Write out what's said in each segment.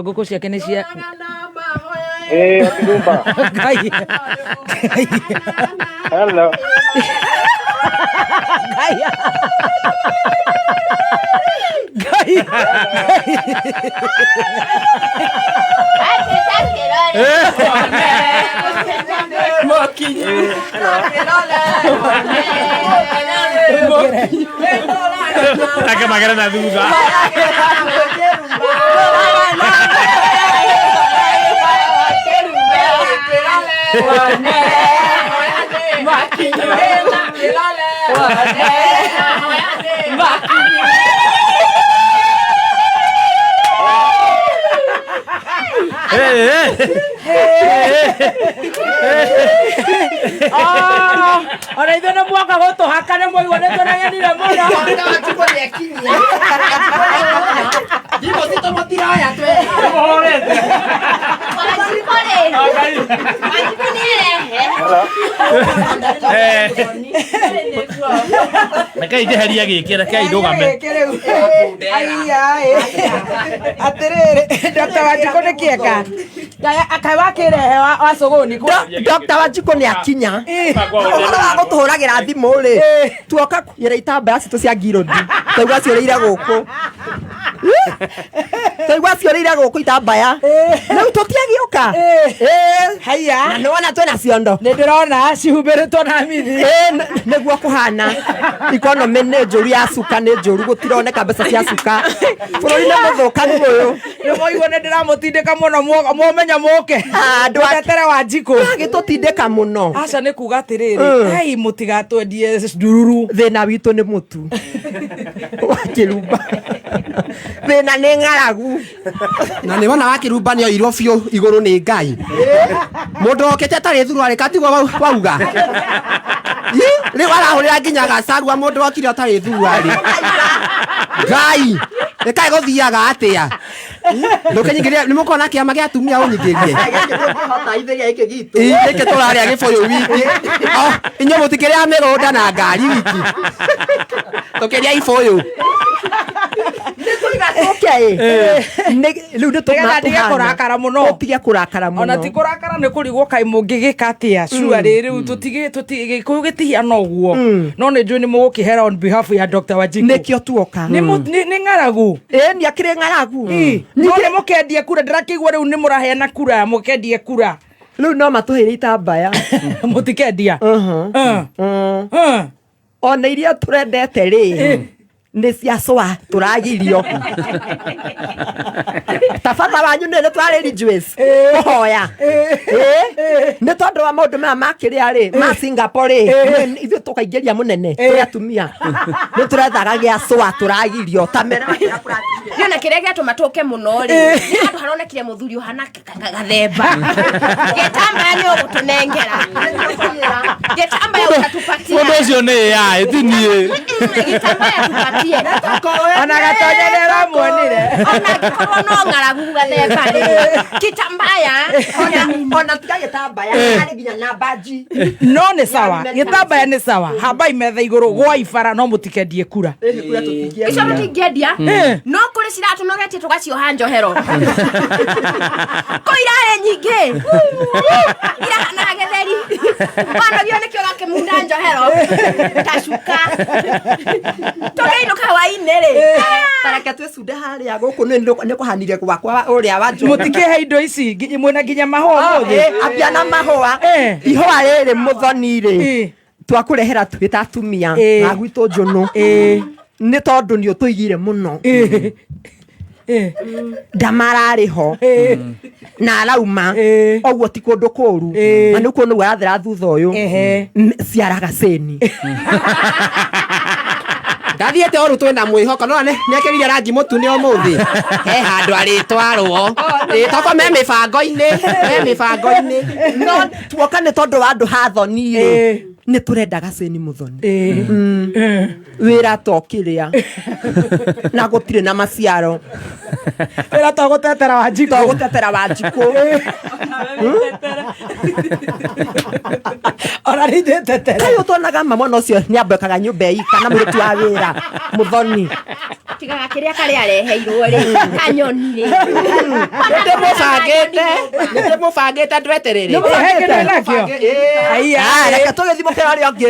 Ngũkũ ciake nĩ cia Eh, Kirumba. Ngai. Ngai. Hello. Ngai. Ngai. Reke magere na thutha. Ah, ona ithuĩ nĩ mwoka gũtũhaka nĩ mwaigua nĩ tũregenire mũno. Rekei njeherie gĩkĩ, rekei ndũgame. Gĩkĩ rĩu. Aiya, ĩ. Atĩrĩrĩ, Dr. Wanjikũ nĩ kĩeka. Kaĩ wakĩrehe wa cũgũni Dr. Wanjikũ nĩ akinya ũhoro wa gũtũhũragĩra thimũ rĩ, tuoka kũiyĩra itambaya citũ cia ngirũndi, twaigua ciũrĩire gũkũ, twaigua ciũrĩire gũkũ itambaya rĩu tũtiagĩũka. Haiya. Na nĩwona twĩna ciondo. Nĩ ndĩrona cihumbĩrĩtwo na mithi. Nĩguo kũhana. Economy nĩ njũru, ya cuka nĩ njũru, gũtironeka mbeca cia cuka, bũrũri nĩ mũthũkanu ũyũ. Nĩ mwaigua nĩ ndĩramũtindĩka mũno, mwomenya mũke. Ah, andũ Mũtetere Wanjikũ. Agĩtũtindĩka mũno. Aca, nĩ kuga atĩrĩrĩ, hei, mũtigatwendie ndururu. Thĩna witũ nĩ mũtu wa kĩrumba, thĩna nĩ ng'aragu. Na nĩ wona wakĩrumba nĩ oirwo biũ igũrũ nĩ Ngai. Mũndũ okĩte atarĩ thuruarĩ katigwo wauga. Ĩ, rĩu arahũrĩra nginya Gachagua, mũndũ okire atarĩ thuruarĩ. Ngai ĩkaĩ gũthiaga atĩa? Ndũkĩnyingĩrie, nĩ mũkona kĩama gĩa atumia ũnyingĩrie. Ĩ, gĩkĩ tũrarĩa gĩbũyũ wiki. Oh, inyuĩ mũtikĩrĩa mĩgũnda na ngari wiki, tũkĩrĩa ibũyũ. Rĩu nĩ Nĩgetha ndige kũrakara mũno. Tũtige kũrakara mũno. Ona ti kũrakara, nĩ kũrigwo kaĩ mũngĩgĩka atĩa cua rĩ rĩu tũtige gĩkũyũ gĩtihiana ũguo, no nĩ njũĩ nĩ mũgũkĩhera on behalf ya Dr. Wanjikũ. Nĩkĩo tuoka. Nĩ ng'aragu. Ĩ, nĩ akĩrĩ ng'aragu. No nĩ mũkendie kura, ndĩrakĩigua rĩu nĩ mũraheana kura, mũkendie kura. Rĩu no matũheire itambaya. Mũtikendia. Ona iria tũrendete rĩ, nĩ cia cwa tũragirio. Tabata wanyu nĩ twarĩ Joyce kũhoya. Ĩ, nĩ tondũ wa maũndũ maya makĩrĩa rĩ ma Singapore rĩ, ithuĩ tũkaingĩria mũnene tũrĩ atumia nĩ tũrethaga gĩa cwa, tũragirio ta mera. Niona kĩrĩa gĩatũma tũke mũno rĩ, nĩ handũ haronekire mũthuri ũhana gathemba. Gĩtambaya nĩ ũgũtũnengera, gĩtambaya ũtatupatia. Mũndũ ũcio nĩ AI, ti niĩ. Gĩtambaya tupatie. Ona Gatonya nĩ aramwonire. Ona angĩkorwo no ng'aragu gathemba rĩ, kitambaya. Ona tiga gĩtambaya, harĩ nginya na mbanji. No nĩ sawa, gĩtambaya nĩ sawa, hambai metha igũrũ gwai bara, no mũtikendie kura. Kura tũtingĩendia. Icio tũtingĩendia, no kũrĩ ciratũnogetie tũgacioha njohero kũ irarĩ nyingĩ irahana gĩtheri, wanogio nĩkĩo ũgakĩmunda njohero ta cuka tũkĩinũka hwainĩ rĩ. Tareke twĩcunde harĩa gũkũ nĩ kũhanire gwakwa ũrĩa wa Njũgũ. Mũtikĩhe indo ici mwĩna nginya mahũa ũmũthĩ. Ambia na mahũa. Ihũa rĩrĩ mũthoni rĩ, twakũrehera twĩ ta atumia na gwitũ njũnũ, nĩ tondũ nĩ ũtũigire mũno. Ndamararĩ ho na arauma ũguo ti kũndũ kũru, na nĩ kuona ũguo arathera thutha ũyũ. Ciaraga cĩni. Ndathiĩte oru, twĩna mwĩhoko no nĩ ekĩrire rangi mũtune ũmũthĩ, he handũ arĩtwarwo toko me mĩbango-inĩ, me mĩbango-inĩ. No tuoka nĩ tondũ wa andũ hathoni rĩ, nĩ tũrendaga cĩni mũthoni. Wĩra to kĩrĩa na gũtirĩ na maciaro. Wĩra to gũtetera Wanjikũ. To gũtetera Wanjikũ. Ona nĩ ndĩtetera. Kaĩ ũtonaga ma mwana ũcio nĩ ambekaga nyũmba ĩika na mũruti wa wĩra mũthoni. Tigaga kĩrĩa karĩa areheirwo rĩ kanyoni rĩ. Nĩndĩmũbangĩte, nĩndĩmũbangĩte ndweterere. Nĩmũbangĩte nakĩo? Aiya. Ah, reke tũgĩthiĩ mũkĩra ũrĩa ũngĩ.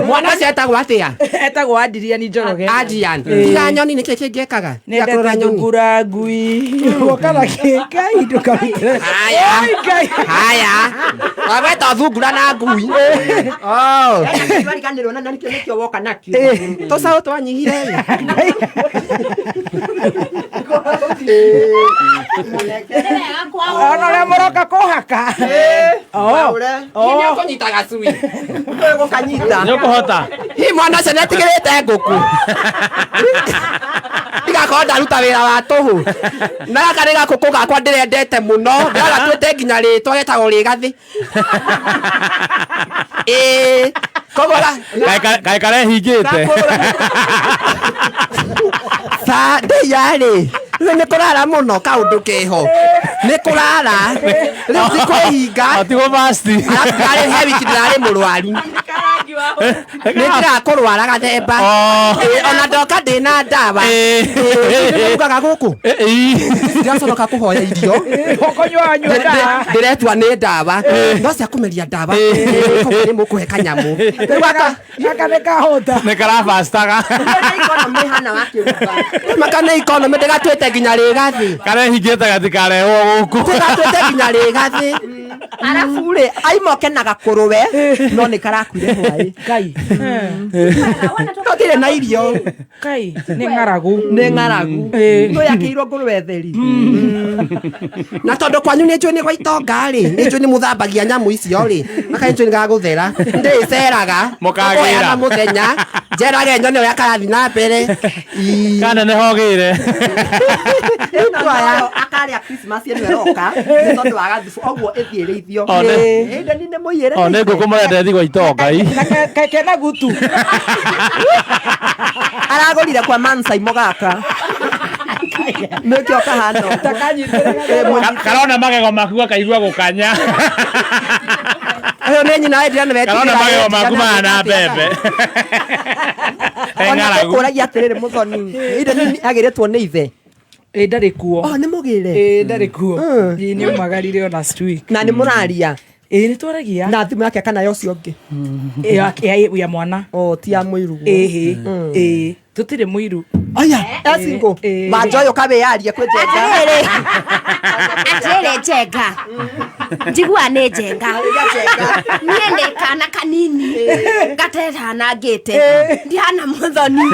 Mwana ũcio etagwo atĩa? Etagwo Adrian Njoroge. Adrian. Tiga nyoni nĩkĩ kĩngĩkaga? Tiga Nendete kũrora nyoni. thungura ngui. Gũka na kĩ Ngai ndũkarutĩre. Haya. Oi, Ngai. Haya. Wagweta thungura na ngui. Oh. Wariganĩrwo na nĩkĩo nĩkĩo woka nakĩo. Tũcaũ twanyihire ĩ. Ona ũrĩa mũroka kũhaka. Oh. Hihi nĩũkũnyita gacui? Gũkanyita. Nĩ ũkũhota. Hihi mwana ũcio nĩetigĩrĩte ngũkũ? Ndigakorwo ndaruta wĩra wa tũhũ. Na gaka nĩ gakũkũ gakwa ndĩrendete mũno. Ndĩragatuĩte nginya rĩtwa getagwo rĩgathĩ. Ĩĩ. Koguo Kaĩ karehingĩte. Sa ndĩya-rĩ rĩu nĩ kũrara mũno kaũndũ keho nĩ kũrara rĩu ti kwĩhinga Ati gũbasti. Arabu ndarĩ he wiki ndĩrarĩ mũrwaru nĩ ndĩrakũrwara gathemba Oh. Ĩ, ona ndoka ndĩna ndawa Ĩ. ugaga gũkũ ndĩraconoka kũhoya irio Ũkũnyua nyua ndawa. ndĩretua nĩ ndawa no cia kũmeria ndawa koguo nĩ mũkũhe kanyamũ rĩu gaka Gaka nĩ kahũta. Nĩ karabastaga. Nĩ economy hana wa kĩrumba. maka nĩ ikonomĩ ndĩgatuĩte nginya rĩgathĩ Karehingĩte gatikarehwo gũkũ. ndĩgatuĩte nginya rĩgathĩ Arabu rĩ aima ũkenaga kũrũwe no nĩ karakuire hwaĩ. Ngai. tũtirĩ na irio Ngai nĩ ng'aragu. Nĩ ng'aragu. Ĩ. Nĩyakĩirwo ngũrwe theri. Na tondũ kwanyu nĩ njũĩ nĩ gwa itonga rĩ, nĩ njũĩ nĩ mũthambagia nyamũ icio rĩ, maka nĩ njũĩ nĩ gagũthera, ndĩceraga Mũkagĩra. ngũkoya na mũthenya njerage nyone ũrĩa karathiĩ na mbere. Ii. Kana nĩ hogĩire. Ĩno nayo akarĩa Christmas ĩno ĩroka nĩ tondũ wa gathubu ũguo ĩthiĩ ĩrĩithio. O nĩ- Ĩndĩ nĩ mũiyĩre. O nĩ ngũkũ mũrenda ĩthiĩ gwa itonga ii. Na kena gutu. Aragũrire kwa Mansai mũgaka. Nĩkĩo kahana ũguo. Takanyitĩre Ĩ, mũnyite. Karona magego maku gakaigua gũkanya. Ũyũ nĩ nyina wendire nĩ Karona wetigĩra magego maku mahana mbembe. Ona Ng'aragu. ngũkũragia atĩrĩrĩ mũthoni ĩndĩ nĩ agĩrĩtwo nĩ ithe. Ĩ ndarĩ kuo. Oh nĩ mũgĩre. Ĩ ndarĩ kuo. Ĩ nĩ umagarire o last week. Na nĩ mũraria Ĩ nĩ twaragia. na thimũ yake kana ya ũcio ũngĩ. Ĩ ya mwana. Oh ti ya mũiruguo. Ĩhĩ. Ĩ tũtirĩ mũiru. Aya, e single. Ĩ. Wanja ũyũ kawĩyarie kwĩ njenga. Atĩrĩrĩ. Atĩrĩrĩ njenga. Njiguaga nĩ njenga. Niĩ ndĩ kana kanini gatetanangĩte. Ndihana mũthoni.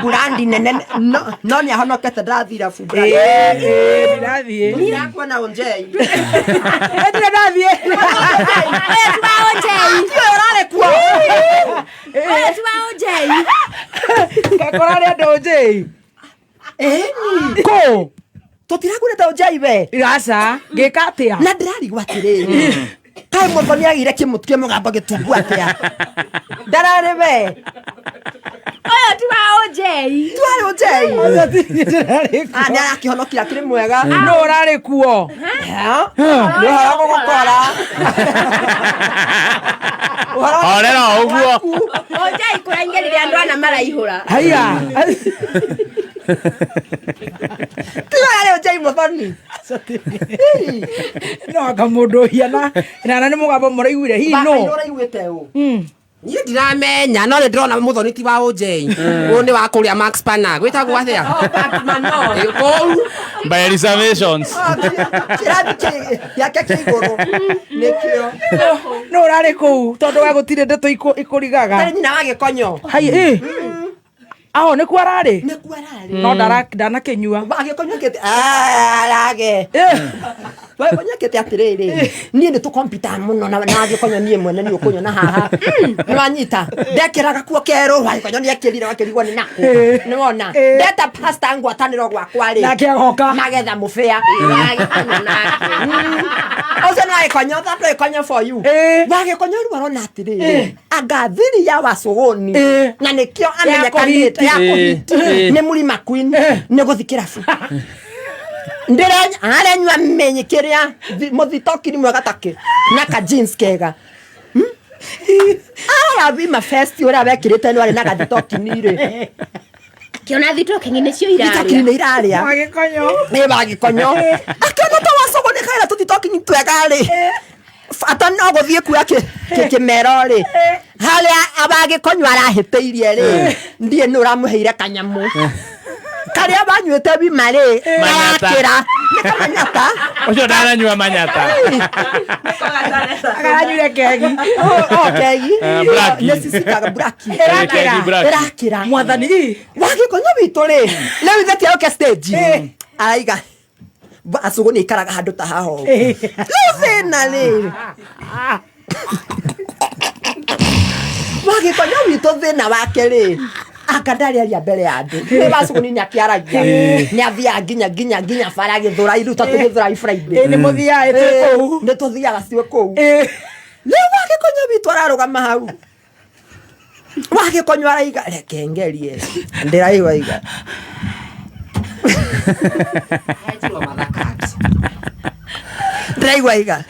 Burandi nene no no nĩ ahonokete ndathira bu. Ĩ ĩ ndirathiĩ. Ndirakuona ũnjei. Ndirĩ ndathiĩ. Ũyũ ti wa ũnjei. Ũyũ ũrarĩ kuo. Ũyũ ti wa ũnjei. Kakora rĩ andũ njĩi. Ĩni. Kũ? Tũtiragũrĩte ũnjei we. Aca ngĩka atĩa? Na ndĩrarigwo atĩrĩrĩ. Kaĩ mũthoni agĩire kĩmũtu kĩa mũgambo gĩtungu atĩa? Ndararĩ we. Ũyũ ti wa ũnjei. Tiwarĩ ũnjei. Ndĩrarĩ Ah, nĩ arakĩhonokire akĩrĩ mwega. No ũrarĩ kuo. Nĩ ũhoro gũgũkora. Ũhoro Horera o ũguo. Ũnjei kũraingĩrire andũ ana maraihũra. Haiya. Tiwarĩ ũnjei mũthoni. No anga mũndũ ũhiana nana nĩ mũgambo mũraiguire hihi Baba no. nĩ ũraiguĩte ũ. Niĩ ndiramenya no nĩ ndĩrona mũthoni ti wa ũnjei ũyũ nĩ wa kũrĩa Max Pana gwĩtagwo atĩa Ĩ, kũu By reservations. Kĩrathi gĩake kĩa igũrũ nĩkĩo. No ũrarĩ kũu tondũ we gũtirĩ ndeto ikũrigaga. Tarĩ nyina wa gĩkonyo. Hai ĩ. Aho nĩkuo ararĩ? Nĩkuo ararĩ. No ndanakĩnyua. Agĩkonyo kĩte arage. Wagĩkonyo kĩte atĩrĩrĩ niĩ nĩ tũkompita mũno na wagĩkonyo niĩ mwene nĩ ũkũnyona haha. Nĩ wanyita ndekĩra gakuo kerũ wagĩkonyo nĩ ekĩrire wakĩrigwo nĩ nakũ. Nĩ wona ndeta pasta ngwatanĩro gwakwa rĩ Nake agoka. magetha mũbĩa. Wagĩkonyo nake. Ũcio nĩ wagĩkonyo that wagĩkonyo for you. Ĩ. Wagĩkonyo rĩu arona atĩrĩrĩ anga thiri ya wacũgũni Ĩ. na nĩkĩo amenyekanĩte ya kũhiti. kũhiti Ĩ. nĩ mũrima queen nĩ gũthi kĩrabu arenyua menyi kĩrĩa mũthitokiri mwega takĩ na ka jeans kega Ara wima fest ũrĩa wekĩrĩte nĩ warĩ na gathitokini rĩ. Akiona thitokingi nĩcio thitokingi irarĩa. nĩ irarĩa. Magĩkonyo. Nĩ magĩkonyo. Akĩona ta wacũgũ nĩ kaĩra tũthitokingi twega rĩ, bata no gũthiĩ kuoya kĩmero rĩ, harĩa wagĩkonyo arahĩtĩirie rĩ, ndiĩ nĩ ũramũheire kanyamũ karĩa wanyuĩte wima rĩ. Manyata. Karakĩra nĩ kamanyata. Ũcio ndananyua manyata. Akaranyuire kegi. O kegi. Eh, blackie. Nĩ cicitaga braki. Kegi blackie. Ĩrakĩra. Mwathani ii. Wagĩkonyo witũ rĩ, rĩu ithe tiaũke stage araiga acũgũ nĩ ikaraga handũ ta haha ũguo. Rĩu thĩna rĩ, wagĩkonyo witũ thĩna wake rĩ, anga ndarĩ aria mbere ya andũ. Nĩ wacũgũ nĩ akĩaragia, nĩ athiaga nginya bara Gĩthũrai, rĩu ta twĩ Gĩthũrai Friday. Ĩ, nĩ mũthiaga ĩ, twĩ kũu. Nĩ tũthiaga ciĩ kũu. Ĩ. Rĩu wagĩkonyo witũ ararũgama hau, wagĩkonyo araiga reke ngerie, ndĩraigua iga ndĩraigua iga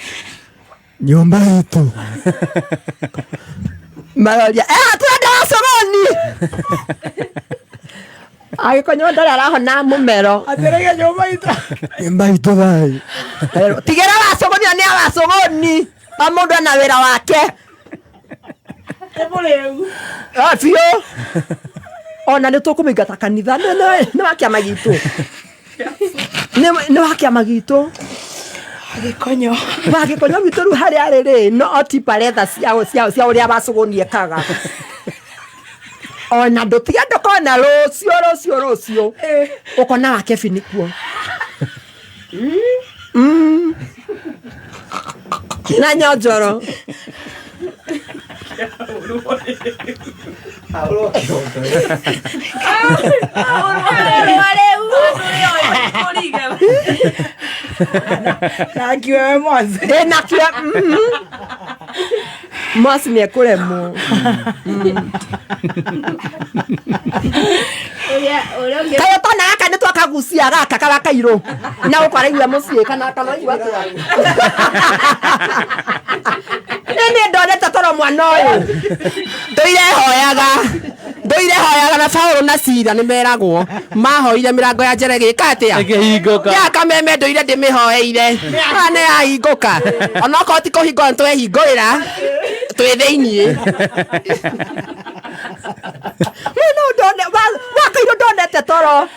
nyũmba itũ maroria, "Eh, turenda wacogoni." Agĩkonyo ndarĩ arahona mũmero. Atĩrĩire nyũmba itũ. Nyũmba itũ thayũ. Tigĩra wacogoni, nĩ awacogoni, o mũndũ ena wĩra wake. Nĩ mũrĩu. Ah, biũ, ona nĩ tũkũmĩingata kanitha. Nĩ wa kĩama gitũ. Nĩ wa kĩama gitũ. Agĩkonyo. Wagĩkonyo witũ rĩu harĩa arĩ rĩ, no oti paretha cia ũrĩa wacũgũni ekaga, ona ndũtiga ndũkona rũciũ ũkona wa Kevin kuo. Na nyonjoro. Na kiwewe mwazi. Ĩ, na kĩa mwasi nĩ ekũremwo. Ũrĩa ũngĩ. Kayo tona gaka nĩ twakagucia gaka kara kairũ na ũkaraigua mũciĩ kana ũraigua atĩa? Nĩ ndonete toro mwana ũyũ. Ndũire hoyaga na Paũlũ na Sila nĩ meragwo mahoire mĩrango ya njere gĩka atĩa? Ĩkĩhingũka. Ya kameme ndũire ndĩmĩhoeire haha nĩ yahingũka, onokorwo ti kũhingũra nĩ twehingũrĩra twĩ thĩiniĩ. Mwana ũyũ wakairũ ndonete toro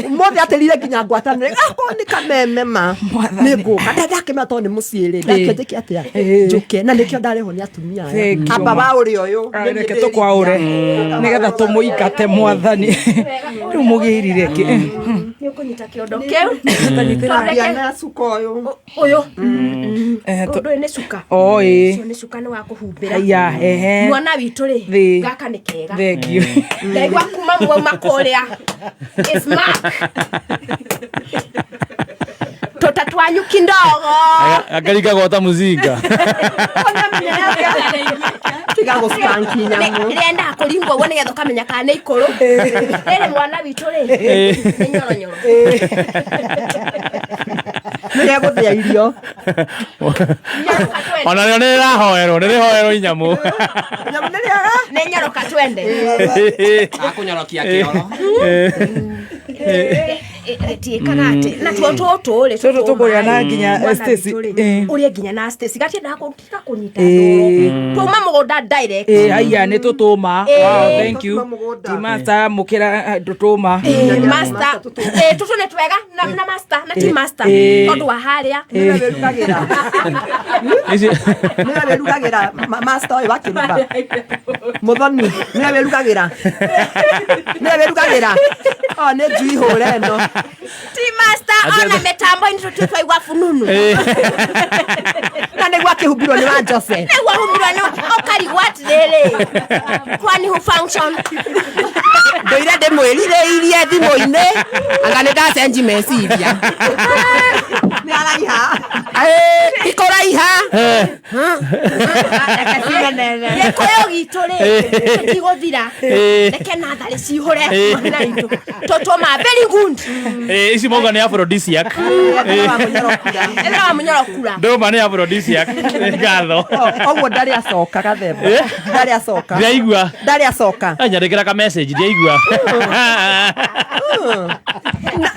mothe atĩrire nginya ngwatanĩre akorwo nĩ kameme ma nĩ ngũka ndakĩmenya tondũ nĩ mũciĩ rĩ, ndakĩo njĩke atĩa njũke, na nĩkĩo ndarĩhwo nĩ atumia aya. Thank you, Amba ma. wa ũrĩa ũyũ. Ai, reke tũkwaũre nĩgetha tũmũingate. Mwathani, rĩu mũgĩrire kĩ? Nĩ ũkũnyita kĩondo kĩu. Aria na cuka ũyũ. Ũyũ. Eh, Ũndũ ũyũ nĩ cuka. O, ĩ. Ũcio nĩ cuka, nĩ wa kũhumbĩra. Aya, ehe. Mwana witũ rĩ, Thĩ. gaka nĩ kega. Thank you. Ndaigua kuma mwauma kũrĩa is mark tũta twanyu kindogo. Akaringa gwata mũcinga. Tiga gũspanki nyamũ. Rĩendaga kũringwo ũguo nĩgetha ũkamenya kana nĩ ikũrũ rĩrĩ. Mwana witũ rĩ, nĩ nyoronyoro. Nĩ gũthĩa irio. Nyoroka twende. Ona rĩo nĩ rĩrahoerwo, nĩ rĩhoerwo inyamũ. Nyamũ nĩ rĩaga. Nĩ nyoroka twende. Akũnyorokia kĩoro. Gĩtiĩkaga atĩ natuo tũtũ rĩ. Tũtũ tũkũrĩa na nginya, Mwana Stacy, witũ rĩ, ũrĩe nginya na Stacy, gatiendaga gũtiga kũnyita ndoro, twauma mũgũnda direct. Ĩ, haiya, nĩ tũtũma. Ĩ. Wow, thank you. Tũtuma mũgũnda. Ti master mũkĩra tũtũma. Ĩ, master. Ĩ, tũtũ nĩ twega na master na ti master Ĩ. tondũ wa harĩa. Nĩwe wĩrugagĩra. Ici- Nĩwe wĩrugagĩra, master ũyũ wa kĩrumba mũthoni, nĩwe wĩrugagĩra, nĩwe wĩrugagĩra. O nĩ njui hũre ĩno. Ti master, ona mĩtambo-inĩ tũtũ twaigua fununu. Na nĩguo akĩhumbirwo nĩ wa Jose. Nĩguo humbirwo nĩ ũkarigwo atĩrĩrĩ, kwani hu function. Ndũire ndĩmwĩrirĩirie thimũ-inĩ, anga nĩ ndacenji meciria. Nĩ araiha. Ikũraiha. Gĩkũyũ gitũ rĩ gĩtigũthira. Reke natharĩ cihũre na itũ tũtũma very good. Ici mauga nĩ aphrodisiac. Ethera wa mũnyoro kura. Ndũma nĩ aphrodisiac. Nĩ ngatho. Ũguo ndarĩ acoka gathemba. Ndarĩ acoka. Ndiaigua. Ndarĩ acoka. Anyandĩkĩra ka message ndiaigua.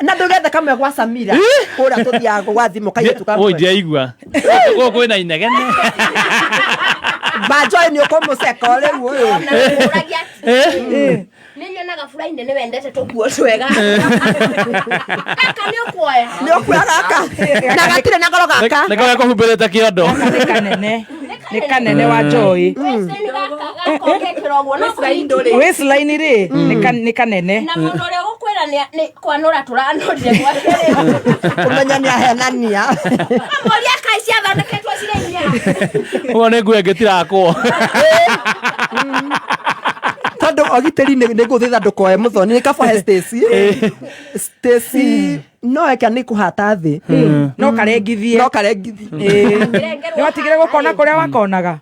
Na ndũgethe kamwe gwa Samira. Kũrĩa tũthiaga gwa thimũ kairĩtu Oi kamwe. ndiaigua. Gũkũ kwĩna inegene. Banjoy nĩ ũkũmũceka rĩu ũyũ. Na ngũragia atĩ nĩ nyonaga burainĩ nĩ wendete tũkuo twega. Gaka nĩ ũkuoya. Nĩ ũkuoya gaka. Na gatirĩ na goro gaka. Nĩ karĩa kũhumbĩrĩte kĩondo. Nĩ kanene. Nĩ kanene wa Joy. Waistline gaka gaka ũngĩkĩra ũguo no kũnyitĩrĩre. Waistline rĩ nĩ kanene. Na mũndũ ũrĩa ũgũkwĩra nĩ kwanũra tũranũrire gwake rĩ. Kũmenya nĩ ahenania. Kamũria kaĩ ciathondeketwo cirĩ inya. Ũguo nĩ nguo ĩngĩ tirakwo. Tondũ ũgitĩri nĩ ngũthĩtha ndũkoe mũthoni nĩ kaba he Stacy. Stacy no eke nĩ kũhata thĩ. No karengithie. No karengithie. Nĩ watigire gũkona kũrĩa wakonaga.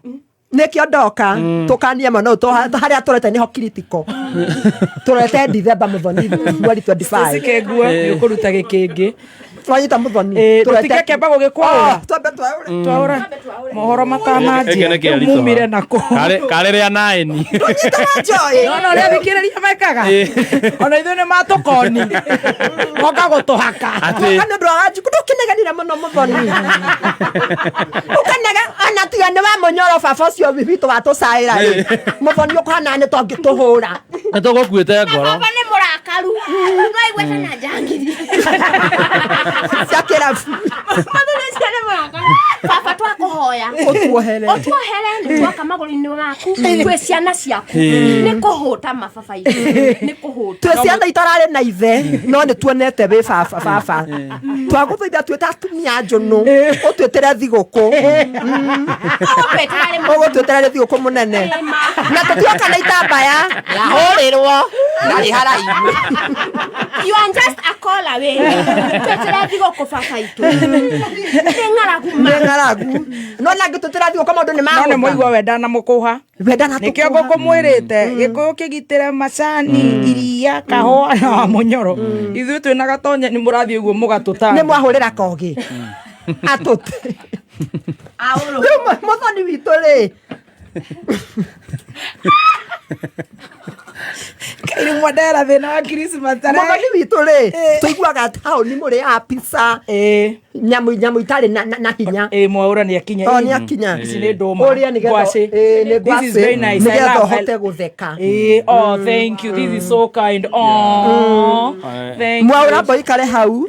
Nĩkĩo ndoka tũkanie mwana ũyũ harĩa tũrete nĩho critical. Tũrete December mũthoni mweri 25. Cike nguo nĩ ũkũruta gĩkĩngĩ. Wanyita mũthoni. Tũtige kĩamba gũgĩkwaũra. Twambe twaũre. Twaũra mohoro matananjia. Gĩkĩ nĩ Rĩu kĩaritũha. mumire nako. Karĩ rĩa naĩni. Tũnyita wa Joy. Nona ũrĩa thikĩrĩria mekaga. Ona ithuĩ nĩ matũkoni. Moka gũtũhaka. Atĩ Tuoka nĩ ũndũ wa Wanjikũ ndũkĩnegenire mũno mũthoni. Ũkanege ona tiga nĩ wa mũnyoro baba ũcio witũ watũcaĩra rĩ. Mũthoni ũkũhana nĩ tongĩtũhũra. nĩ tũgũkuĩte ngoro. Baba nĩ mũrakaru. No aiguĩte na njangiri. Cia kĩrabu. Mũthuri ũcio nĩ mũrakaru. Baba twakũhoya. Ũtuohere. Ũtuohere nĩ twoka magũrũ-inĩ maku twĩ ciana ciaku nĩ kũhũta mababa itũ nĩ kũhũta. Twĩ ciana itararĩ na ithe no nĩ tuonete wĩ baba baba. Twagũthaitha twĩ ta atumia njũnũ ũtwĩtĩre thigũkũ. Ũgũtwĩtĩra rĩ Ũgũtwĩtĩra rĩ thigũkũ mũnene. Na tũtioka na itambaya. Yahũrĩrwo ndarĩ haraihu. You are just a call away. Twĩtĩre thigũkũ baba itũ. Nĩ ng'aragu ma. Nĩ ng'aragu. No na ngĩtwĩtĩra thigũkũ maũndũ nĩ No nĩ mahũtha. mũigua wenda na mũkũha. Wenda na Nĩkĩo tũkũha. ngũkũmwĩrĩte gĩkũyũ kĩgitĩre macani iria kahũa na wa mũnyoro. Ithuĩ twĩna gatonye nĩ mũrathiĩ ũguo mũgatũtanga. Nĩ mwahũrĩra kogi. Atũte. Rĩu mũthoni witũ rĩ. Kairĩ mwandera thĩna wa Christmas Mũthoni witũ rĩ. Tũiguaga taũni mũrĩaga pizza. Nyamũ nyamũ itarĩ na hinya. Ĩĩ mwaũra nĩ akinya. O nĩ akinya. Ici nĩ ndũma. Ũrĩa nĩgetha Ngwacĩ. nĩ This is very ngwacĩ nice. I nĩgetha love- ũhote gũtheka. Oh, thank you. This is so kind. Oh, thank you. Mwaũra mbo ikare hau.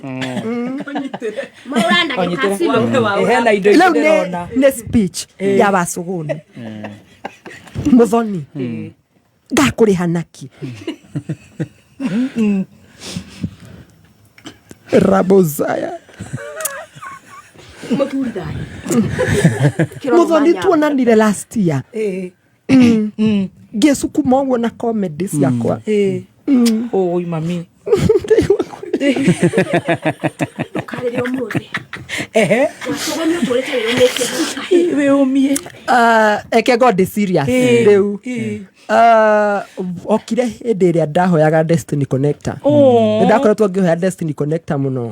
Mwaũra ndagĩka cino. Hena indo ingĩ Rĩu nĩ ndĩrona. nĩ speech ya Wacũgũni. Mũthoni. Ngakũrĩha naki. Rabozaya. Mũthuri thayũ. Mũthoni tuonanire last year. Ngĩcukuma ũguo na comedy ciakwa. Oi mami. Ndũkarĩre ũmũthĩ. Ehe. Wacũgũni ũtũrĩte wĩyũmĩtie kahĩ. Wĩũmie. Eke God is serious rĩu. Okire hĩndĩ ĩrĩa ndahoyaga Destiny Connector. Oh. Nĩ ndakoretwo ngĩhoya Destiny Connector mũno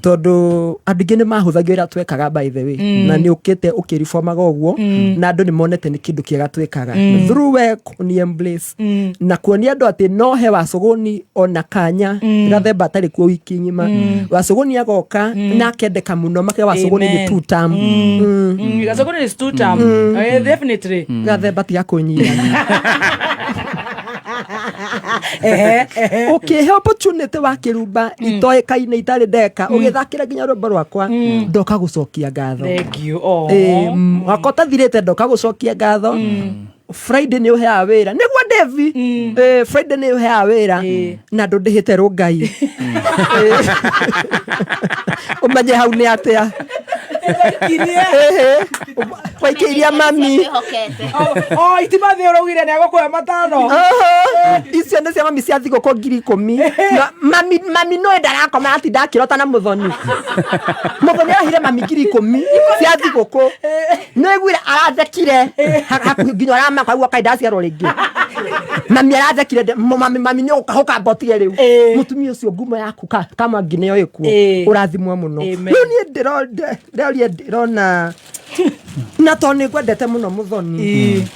tondũ andũ aingĩ nĩ mahũthagio ĩrĩa twekaga by the way na nĩ ũkĩte ũkĩribomaga ũguo na andũ nĩ monete nĩ kĩndũ kĩega twĩkaga through we kuonia embrace na kuonia andũ atĩ no he Wacũgũni ona kanya gathemba atarĩ kuo wiki ng'ima Wacũgũni agoka na akendeka mũno makĩria Wacũgũni nĩ Amen. two term. Gacũgũni is two term. Definitely. Gathemba tiga kũnyira. Ehe. Ehe. Ũkĩhe opportunity wa kĩrumba itoĩkaine itarĩ ndeka ũgĩthakĩra nginya rwĩmbo rwakwa ndoka gũcokia ngatho. Thank you. Oh. Wakwa ũtathirĩte ndoka gũcokia ngatho. Friday nĩ ũheaga wĩra nĩguo Devi. Friday nĩ ũheaga wĩra na ndũndĩhĩte rũngai. Ũmenye hau nĩ atĩa. Nĩndaikirie. Waikĩiria mami. Twĩhokete. O itimathĩ ũraugire nĩ agũkũhe 5. Oho, icio nĩ cia mami cia thigũkũ 10,000. Na mami mami no ndarakoma atinda akĩrota na mũthoni. Mũthoni arahire mami 10,000 cia thigũkũ. Nĩguire arathekire hakuhĩ nginya aramaka uga kaĩ ndaciarwo rĩngĩ. Mami arathekire mami mami nĩ ũkahũka mbotire rĩu. Mũtumia ũcio ngumo yaku Kamwangi nĩyo ĩkuo. Ũrathimwo mũno. Amen. Rĩu niĩ ndĩroria ndĩrona na tondũ nĩ ngwendete mũno mũthoni.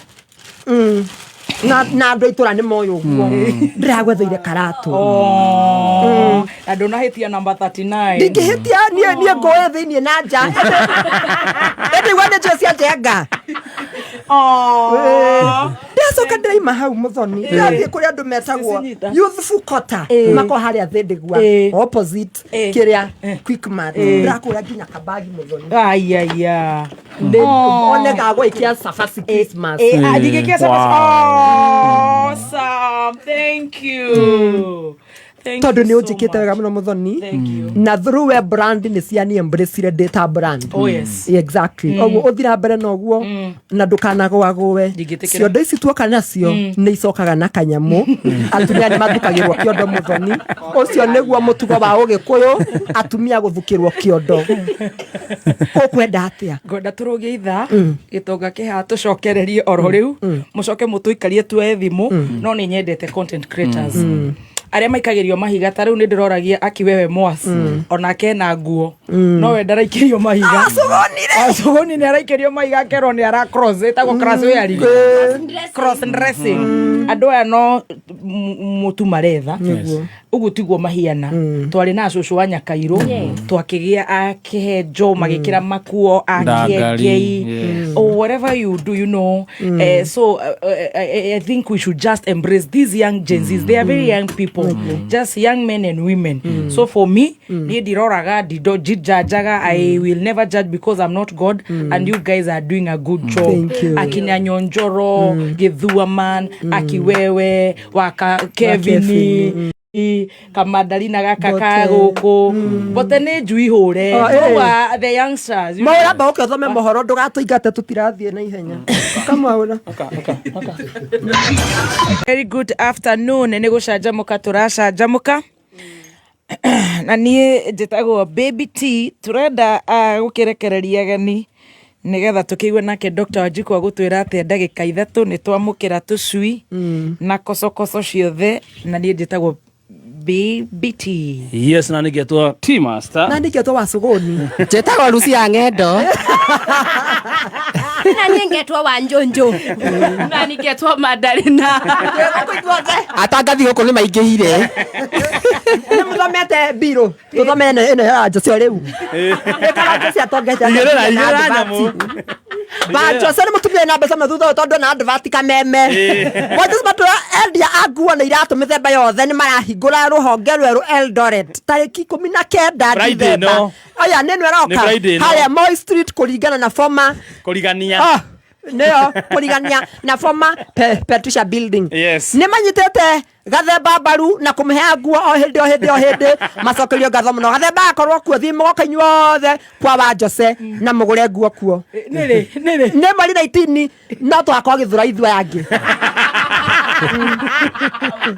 Na andũ a itũra nĩ moĩ ũguo ndĩragwetheire karatũ. Oh, na ndũnahĩtia namba 39. Ndingĩhĩtia niĩ ngũĩ thĩiniĩ na nja ĩndĩ igua nĩ njũĩ cia njenga. Oh. Ndacoka ndĩraima hau mũthoni ndĩrathiĩ kũrĩa andũ metagwo Cinyita. Youthful Quarter makorwo harĩa Thĩndĩgua opposite kĩrĩa Quickmart. Ndĩrakũra nginya kabagi mũthoni. Aiaya. One gagwĩkia cabaci Christmas. Ndingĩkia cabaci. Awesome. Thank you. Thank Tondũ you nĩ so ũnjĩkĩte wega much. mũno mũthoni. Thank you. Na through we brand nĩ ciani embracire ndĩ ta brand. Oh, yes. Exactly. Koguo ũthiĩ na mbere na ũguo na ndũkanagũagũe. Ndingĩtĩkĩra. Ciondo ici tuoka nacio nĩ icokaga na kanyamũ. Atumia nĩ mathukagĩrwo kĩondo mũthoni. Ũcio nĩguo mũtugo wa ũgĩkũyũ, atumia gũthukĩrwo kĩondo. Ũkwenda atĩa? Ngwenda tũrũgie ithaa gĩtonga kĩhaha tũcokererie oro rĩu mũcoke mũtũikarie tuoe thimũ no nĩ nyendete content creators arĩa maikagĩrio mahiga ta rĩu nĩ ndĩroragia akiwewe mwas onake ena nguo no we ndaraikĩrio mahiga. Acũgũni nĩ araikĩrio mahiga akerwo nĩ ara cross ĩtagwo cross wearing, cross dressing. Andũ aya no mũtu maretha ũguo tiguo mahiana. Twarĩ na cũcũ wa Nyakairũ twakĩgĩa akĩhenjo magĩkĩra makuo akĩengei or whatever you do, you know. So I think we should just embrace these young Gen Zs. They are very young people, just young men and women. So for me, niĩ ndiroraga ndinjanjaga. I will never judge because I'm not God, and you guys are doing a good job. Thank you. Akina Nyonjoro Gĩthua man akiwewe waka Kevini kamandarina gaka ka Bote. gũkũ bote nĩ njui hũre. Oh, eh. Koguo, the youngsters, you know. Maũra mba ũke ũthome mohoro ndũgatũingate tũtirathiĩ na ihenya. Kamaũra. Very good afternoon. Nĩ gũcanjamũka tũracanjamũka na niĩ njĩtagwo Baby T. Tũrenda gũkĩrekereria ageni nĩgetha tũkĩigue nake Dr. Wanjiku agũtwĩra atĩa ndagĩka 3 nĩ twamũkĩra tũcui na kocokoco ciothe na niĩ njĩtagwo Baby T. Yes, na nĩngetwo T Master. Na nĩkĩo wa cũgũni. Njĩtagwo Lucia Ng'endo. Na niĩ ngetwo wa Njonjo. Na ningetwo Mandarina. Atangathi gũkũ nĩ maingĩhire. Nĩ mũthomete mbirũ tũthome ĩno ĩno ya Jose rĩu ĩkara Jose atongete. Igĩrĩra, igĩrĩra nyamũ. Jose nĩ mũtumia na mbeca mũno thutha ũyũ tondũ na advert kameme. Jose matũra endia a nguo na iratũ mĩthemba yothe nĩ marahingũra rũhonge rwerũ Eldoret tarĩki 19 Friday December. ĩno. Aya nĩ ĩno Nĩ ĩroka Friday ĩno. harĩa Moi Street kũringana na former Kũrigania. Ah, nĩyo kũrigania na former Patricia building. Yes. Nĩ manyitĩte Gathemba mbaru na kũmũheaga nguo o hĩndĩ o hĩndĩ o hĩndĩ. Macokerio ngatho mũno. Gathemba akorwo kuo thiĩ mũgoka inyuothe kwa wa Jose na mũgũre nguo kuo. Nĩrĩ nĩrĩ? Nĩ mweri 19 no tũgakorwo gĩthũra ithuĩ aya angĩ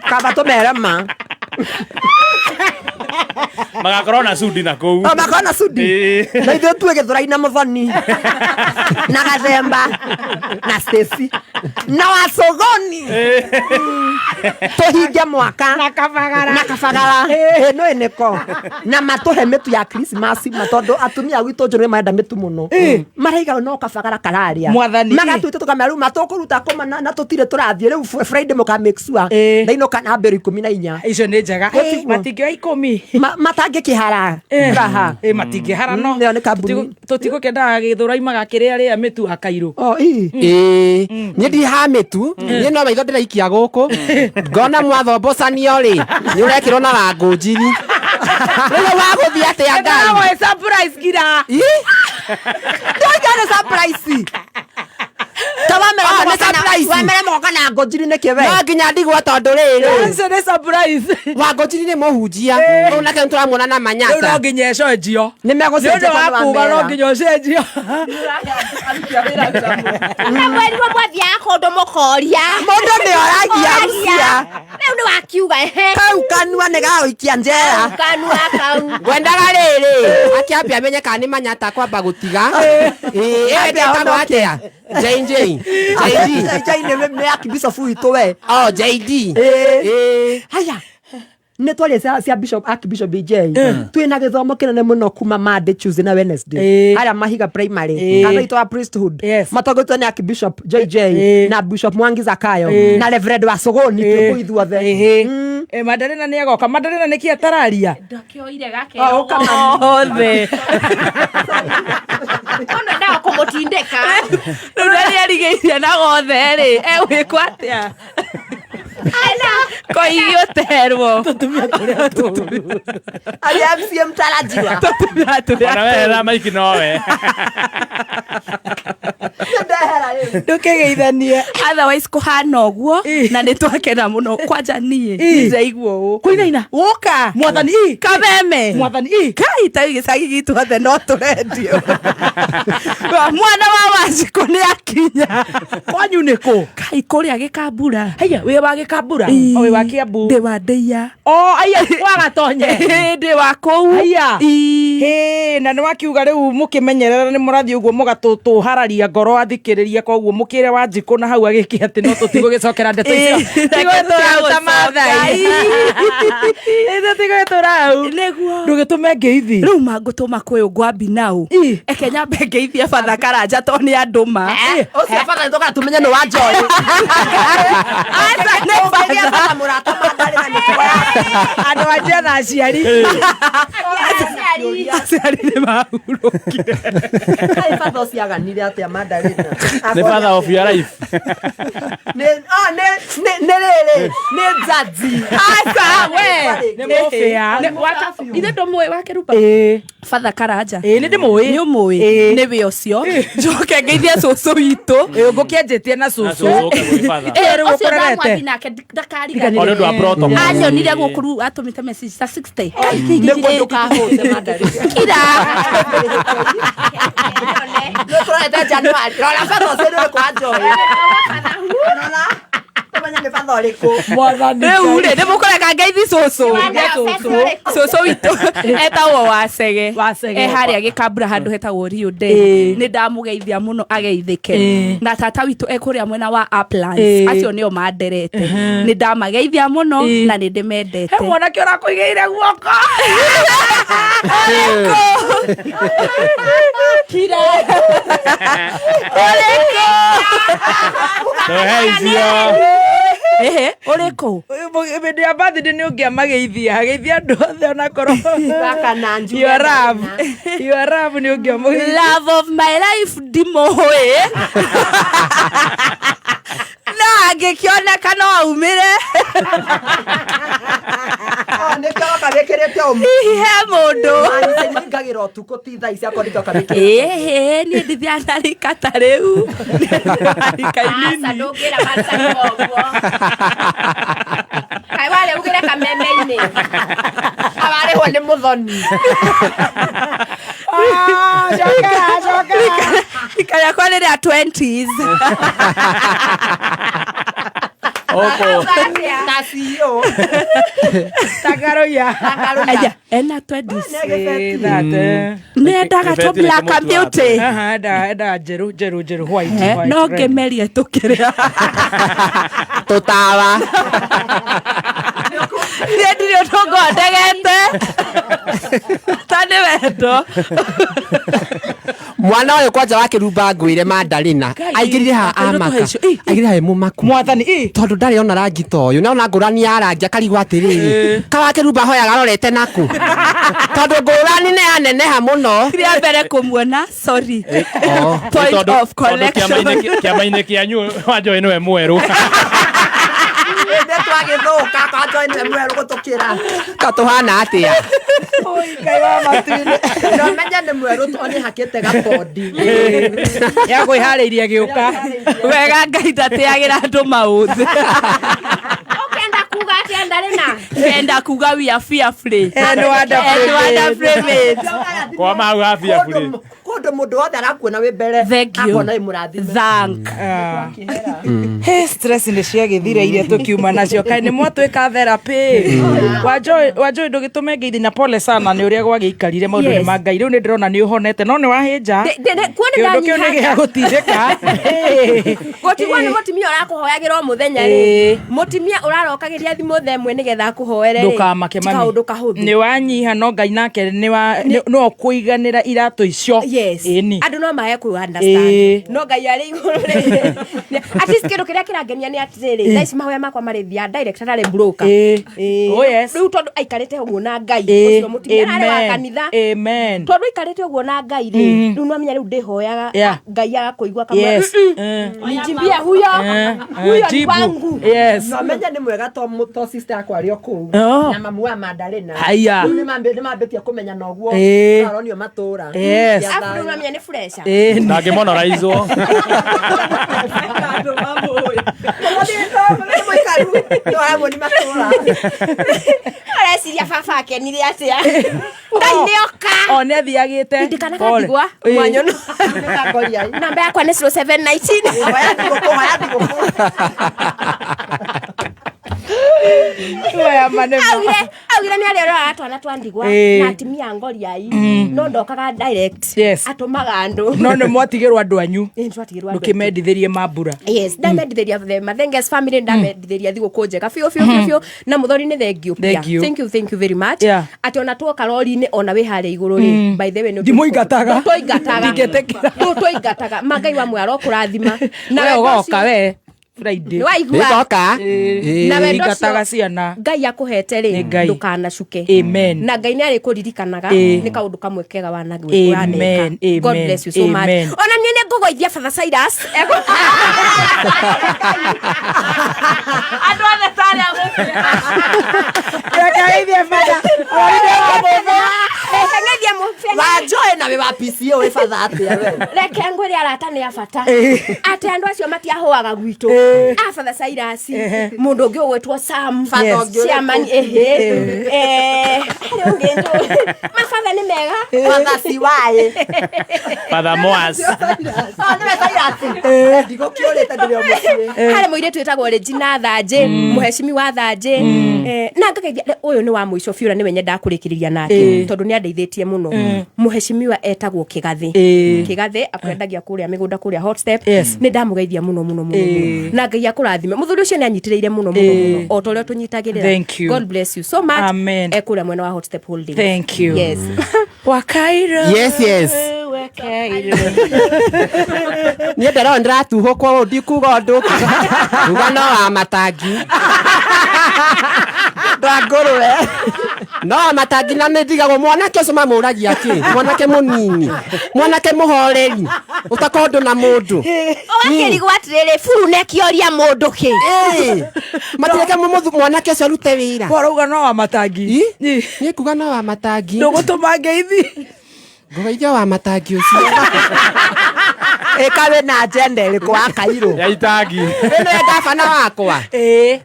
kaba tũmere ma. Magakorwo na sudi na kũu. O makorwo na sudi. Na ithuĩ tuĩ gĩthũrai na mũthoni na Gathemba na Stacy na Wacogoni tũhinge mwaka na Kabagara. Na Kabagara ĩno ĩnĩko na matũhe mĩtu ya Christmas ma tondũ atumia gwitũ njũrũ nĩ marenda mĩtu mũno maraiga no Kabagara kararĩa. Mwathani. Magatwĩte tũkamera rĩu matũkũruta kũma na tũtirĩ tũrathiĩ rĩu Friday mũka make sure ndainũka na mbĩrũ 14. Icio nĩ njega. Gũtiguo. Matingĩoya 10. Matangĩkĩhara raha. Ĩ matingĩhara no Ĩyo nĩ kambuni. Tũtigũkĩendaga gĩthũrai magakĩrĩa rĩa mĩtu akairũ. Oh, ii. Ĩĩ niĩ ndihaha mĩtu niĩ no maitho ndĩraikia gũkũ ngona mwathombũcanio rĩ nĩ ũrekĩrwo na wangũ njiri rĩu wagũthiĩ atĩa Ngai? Ndĩrawoe surprise ngira. Ĩ? Ndoiga nĩ surprise. Ta Ah, nĩ surprise. wamere mogoka. Ũroka na ngũnjiri nĩkĩ we? No nginya ndigwo tondũ rĩrĩ. Ũcio nĩ surprise. Wangũnjiri nĩ mũhunjia. Rĩu nake nĩtũramuona na Rĩu no manyata. nginya ĩcenjio. Nĩ Nĩ megũcenjia ũndũ wa tondũ wa kuga no mera. nginya ũcenjio. Na mwerirwo mwathiaga kũndũ mũkoria. Mũndũ nĩ oragia Ũragia. Rĩu nĩ wakiuga ehe. Kau kanua nĩ gagũikia njera. Kanua kau. Ngwendaga rĩrĩ akĩambia amenye kana nĩ manyata kwamba gũtiga. Ĩĩ ĩyo ĩtagwo atĩa? JJ. JD. JJ nĩ archbishop witũ we. Oh JD. Ĩĩ. Haya. Nä twaria cia bishop archbishop BJ twä na gä thomo kä nene må no kuma Monday Tuesday na Wednesday Ĩĩ. harĩa Mahiga primary Ĩĩ. kana itå wa priesthood Yes. matongoretio nĩ archbishop JJ Ĩĩ. na bishop Mwangi Zakayo Ĩĩ. na Reverend wa Sogoni twĩ kũu ithuothe Ĩhĩ. Eh, Madalena nĩ agoka. Madalena nĩ kĩ atararia? Ndakĩoire gake Oh, ũka othe. Mũndũ endaga kũmũtindĩka. Rĩu ndarĩ arigĩirie na gothe rĩ, egwĩkwo atĩa? Koigi ũterwo. Tũtumia tũrĩa tũũru. Arĩa MCA mtarajiwa Tũtumia tũrĩa Ona wehera maiki nowe. Ndehera rĩu. Ndũkĩgeithanie. Otherwise kũhana ũguo Ĩ. na nĩ twakena mũno kwanja niĩ Ĩ. nĩndaigua ũũ Kũinaina. gũka Mwathani ĩ. kameme Mwathani ĩ. kai ta gĩcagi gitũ othe no tũrendio mwana wa wanjikũ nĩ akinya Kwanyu nĩ kũ? kai kũrĩa gĩkambura Haiya, wĩ wa Gĩkambura? Ĩ. O wĩ wa Kĩambu? ndĩ wa ndĩia O, aiya, wa Gatonye. Ĩ, ndĩ wa kũu Haiya. Ĩ. Hĩ, na nĩ wakiuga rĩu mũkĩmenyerera nĩ mũrathiĩ ũguo mũgatũhararia ngoro athikĩrĩria koguo mũkĩre Wanjikũ na hau agĩkia atĩ no tũtigũgĩcokera ndeto icio. Ĩ, Tigũgĩtũra hau ta Maathai. Ĩ. Ithuĩ tigũgĩtũra hau. nĩguo Ndũgĩtũme ngeithi. rĩu mangũtũma kwĩ ngwambi nau Ĩ. eke nyambe ngeithie batha karanja to nĩ andũma Ũcio bata nĩ tũka tũmenye nĩ wa Joy. Aca nĩ Ũngĩgĩa batha bata mũrata Mandarĩna nĩ tuoya. Andũ a njetha aciari. Aciari. aciari nĩ mahurũkire Kaĩ batha ũcio aganire atĩa Mandarĩna? Nĩ father of your life. Nĩ rĩrĩ nĩ njaji. aca we Nĩ mũbĩa. Ithe ndũmũĩ wake ruba Ĩ. batha karanja Ĩ, nĩ ndĩmũĩ. nĩ ũmũĩ Ĩ. nĩwe ũcio njoke ngeithie cũcũ witũ Ĩ, ngũkĩanjĩtie na Na cũcũ. cũcũ ũke gwĩ father. Ĩ, rĩu ũcio ũkũrerete. ndamwathi nake ndakariganĩrwo O nĩ ũndũ wa protocol. anyonire gũkũ rĩu atũmĩte message ta 60 Nĩguo ndũkahũte Mandarĩna. kira Nĩ tũrorete January. Rora batha ũcio nĩ ũrĩkũ wa Joy. Rora. Tũmenye nĩ batha ũrĩkũ. Mwathani. rĩu rĩ nĩ mũkũreka ngeithi cũcũ cũcũ witũ etagwo wacege Wacege. e harĩa gĩkambura handũ hetagwo Rio de Ĩ. nĩ ndamũgeithia mũno ageithĩke Ĩ. na tata witũ e kũrĩa mwena wa Uplands Ĩ. acio nĩo manderete nĩ ndamageithia mũno Ĩ. na nĩ ndĩmendete He mwanake ũrakũigĩire guoko. kira Tũhe icio. ehe ũrĩkũ Hĩndĩ ya birthday nĩ ũngĩamageithia. Geithia andũ othe onakorwo. Gaka na njuge Your love. Your love nĩ ũngĩamũgeithia. love of my life ndimũĩ no angĩkĩoneka no aumĩre Oh, nĩkĩo woka wĩkĩrĩte ũmũ. hihi he mũndũ Ningagĩra ũtukũ ti thaa ici akorwo nĩkĩo wĩkĩrĩte. ĩhĩ niĩ ndithiaga na rika ta rĩu rika Aca inini ndũngĩra macani ũguo. Kaĩ warĩ ugĩre kameme-inĩ. Awarĩhwo nĩ mũthoni. Ah, cokera, cokera. rika rĩakwa nĩ rĩa 20s Ũkũ. Ta CEO. Tangaroia. Aya, ena 20s Ĩ, that, eh. nĩ endaga tũ Kĩbeti black nĩkĩo and beauty Aha, enda njerũ, njerũ, njerũ, white, Eh, white, no red. ngĩmerie tũkĩrĩa Tũtawa. niĩ ndirĩ ũndũ ngondegete ta nĩ wendo Mwana ũyũ kwanja wa kĩrumba ngwĩre Mandarĩna aingĩrire haha Ngai, amaka. tũhe icio. Ĩ. Aingĩrire haha e mũmaku. Mwathani, ĩ. Tondũ ndarĩ ona rangi ta ũyũ nĩona ngũrani ya rangi akarigwo atĩrĩrĩ kawa kĩrumba hoyaga arorete nakũ tondũ ngũrani nĩ yaneneha mũno rĩa mbere kũmuona sorry Oh. point Tondũ- of tondũ collection kĩama-inĩ kĩanyu Wanjohi nĩwe mwerũ. Nĩ Gwagĩthũka kwanjoe nĩwe mwerũ gũtũkĩra. Katũhana atĩa? Ngai wa matu-inĩ. Na ũmenye nĩ mwerũ tondũ nĩhakĩte gabondi. Ya kwĩharĩirie gĩũka. Wega Ngai ndateagĩra andũ maũthĩ. Ũkenda kuga atĩa ndarĩ na? Kenda kuga we are fearfully. And wonderfully And wonderfully made. Kwa mau gabia bure. Kũndũ mũndũ wothe arakuona wĩ mbere Thank you. akona wĩ mũrathime. Thank. He stress nĩ ciagĩthire iria tũkiuma nacio kaĩ nĩ mwatwĩka therapy. Wanjoĩ ndũgĩtũme ngeithi na pole sana nĩ ũrĩa gwagĩikarire maũndũ nĩ Yes. ma Ngai rĩu nĩ ndĩrona nĩ ũhonete no nĩ wahĩnja. Kuo nĩ Kĩũndũ kĩu nĩ gĩa ndanyihaga. gũtindĩka. Gũtigwo nĩ mũtumia ũrakũhoyagĩra o mũthenya rĩ. Mũtumia ũrarokagĩria thimũ thaa ĩmwe nĩgetha akũhoere rĩ. Ndũkamake Ti mami. kaũndũ kahũthũ. Nĩ wanyiha no Ngai nake nĩ wa no kũiganĩra iratũ icio. Yes. Ĩni. Andũ no mae kũ understand. No Ngai arĩ igũrũ rĩ. At least kĩndũ kĩrĩa kĩrangenia nĩ atĩrĩrĩ, thaa ici mahoya makwa marĩthiaga direct hatarĩ broker. Oh yes. Rĩu tondũ aikarĩte ũguo na Ngai ũcio mũtumia ararĩ wa Amen. kanitha. Amen. Tondũ aikarĩte ũguo na Ngai rĩ, rĩu nomenya rĩu ndĩhoyaga Yeah. Ngai agakũigua kamwe. Yes. Nijibie huyo huyo ni Jibu. wangu. Yes. Na ũmenye nĩ mwega to sister yakwa arĩ o kũu Oh. na mamu wa Mandarina. Haya. Rĩu nĩmambĩtie kũmenyana ũguo. Aronio matũra. Yes. Alafu rĩu nomenya nĩ fresh. Ĩni. Ndangĩmonoraizwo. Nĩ mũikaru. Nĩwaramwo nĩ matũra. Ũreciria baba akenire atĩa? Ngai nĩ oka. O nĩ athiagĩte. Ndikanagandigwa Pole. mwanyono. Nĩngakoria. Namba yakwa nĩ 0719. Hoya thigũkũ, hoya thigũkũ. Oya manema. Augire nĩ arĩa ũroraga twana twa ndigwa na atumia a ngoriai no ndokaga direct. Yes. Atũmaga andũ. No nĩ mwatigĩrwo andũ anyu. Ĩĩ, nĩtwatigĩrwo andũ aitũ. Ndũkĩmendithĩrie mambura. Yes, ndamendithĩria the Mathenges family, ndamendithĩria thigũkũ njega biũ biũ biũ biũ na mũthoni nĩ thank you pia. Thank you. Thank you, thank you very much. Yeah. Atĩ ona tuoka rori-inĩ ona wĩ harĩa igũrũ rĩ, by the way nĩ Ndimũingataga. Ndũtũingataga. Ndingĩtĩkĩra. Ndũtũingataga. Ma Ngai wa muoyo arokũrathima. Na We wendo ũgoka ũcio- we. Friday. Nĩ waigua? Nĩngoka. Na wendo Ingataga ũcio ciana. Ngai akũhete Nĩ rĩ, Ngai. ndũkanacuke. Amen. Na Ngai nĩ arĩkũririkanaga nĩ kaũndũ kamwe kega Amen, waneka. God amen, bless you so much. amen. Ona niĩ nĩ ngũgũithia Father Cyrus. Andũ othe tarĩ a gũkũ. Reke baba. Reke ngeithie mũbĩa. Wanjoe na wĩ wa PCO wĩ batha atĩa we? Reke ngwĩre arata nĩ a bata atĩ andũ acio matiahũaga gwitũ a Father Cyrus mũndũ ũngĩ ũgwĩtwo Sam Father ũngĩ ũrĩkũ? chairman ĩhĩ harĩ ũngĩ njũĩ mabatha nĩ mega. Father Siwaĩ. Father Moas. Oh, nĩwe Cyrus. Ndigũkĩũrĩte ndĩrĩ o mũciĩ. Harĩ mũirĩtu wĩtagwo Regina Thanjĩ mũhecimi wa Thanjĩ na ngageithia ũyũ nĩ wa mũico biũ na nĩwe nyendaga kũrĩkĩrĩria nake tondũ nĩ andeithĩtie mũno mũhecimiwa etagwo Kĩgathĩ. Kĩgathĩ akwendagia kũrĩa mĩgũnda kũrĩa Hot Step. Yes. Nĩ ndamũgeithia mũno mũno mũno mũno na Ngai akũrathime mũthuri ũcio nĩ anyitĩrĩire mũno mũno mũno o ta ũrĩa tũnyitagĩrĩra. Thank you. God bless you so much. Amen. Ekũrĩa mwena wa Hot Step Holdings. Thank you. Yes. Wakairo. Yes, yes. Wakairo. Niĩ ndĩrona ndĩratuhũkwo ũũ ndikuga ũndũ kuga no wa matangi Ndwa ngũrwe. no wa matangi na nĩ ndigagwo mwanake ũcio mamũragia kĩ mwanake mũnini mwanake mũhoreri ũtakorwo ndũ na mũndũ Ũgakĩrigwo atĩrĩrĩ buru nekĩoria mũndũ kĩ. Matireke mwanake ũcio arute wĩra. Warauga no wa matangi. Niĩ kuga no wa matangi. Ndũgũtũma ngeithi. Ngũgeithio wa matangi ũcio. Ĩka wĩna agenda ĩrĩkũ wa Kairũ? Ya itangi. Ĩno ya gabana wakwa.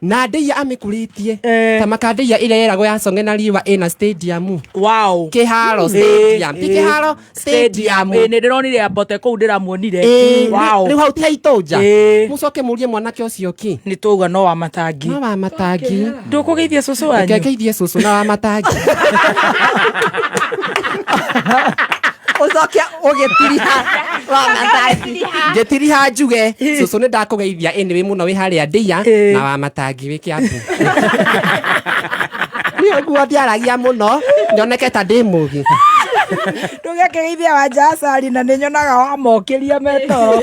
Na ndĩia amĩkurĩtie ta makandĩia ĩrĩa ĩragwo ya Songe na Riũa ĩna stadium. Wow. Kĩharo stadium. Ti kĩharo stadium. Ĩ nĩ ndĩronire ambote kũu ndĩramuonire. Wow. Rĩu hau ti haitũnja. Mũcoke mũrie mwanake ũcio kĩ. Nĩ twauga no wa matangi. No wa matangi. Ndũkũgeithia cũcũ wanyu. Reke ngeithie cũcũ na wa matangi. Ũcoke ũgĩtiriha wa matangi. Ngĩtiriha njuge cũcũ nĩ ndakũgeithia ĩ nĩ wĩ mũno wĩ harĩa ndĩia na wa matangi wĩ Kĩambu. Niĩ ũguo ndiaragia mũno nyoneke ta ndĩ mũgĩ. Ndũgĩakĩgeithia wanja acari na nĩ nyonaga wamokĩria metoro.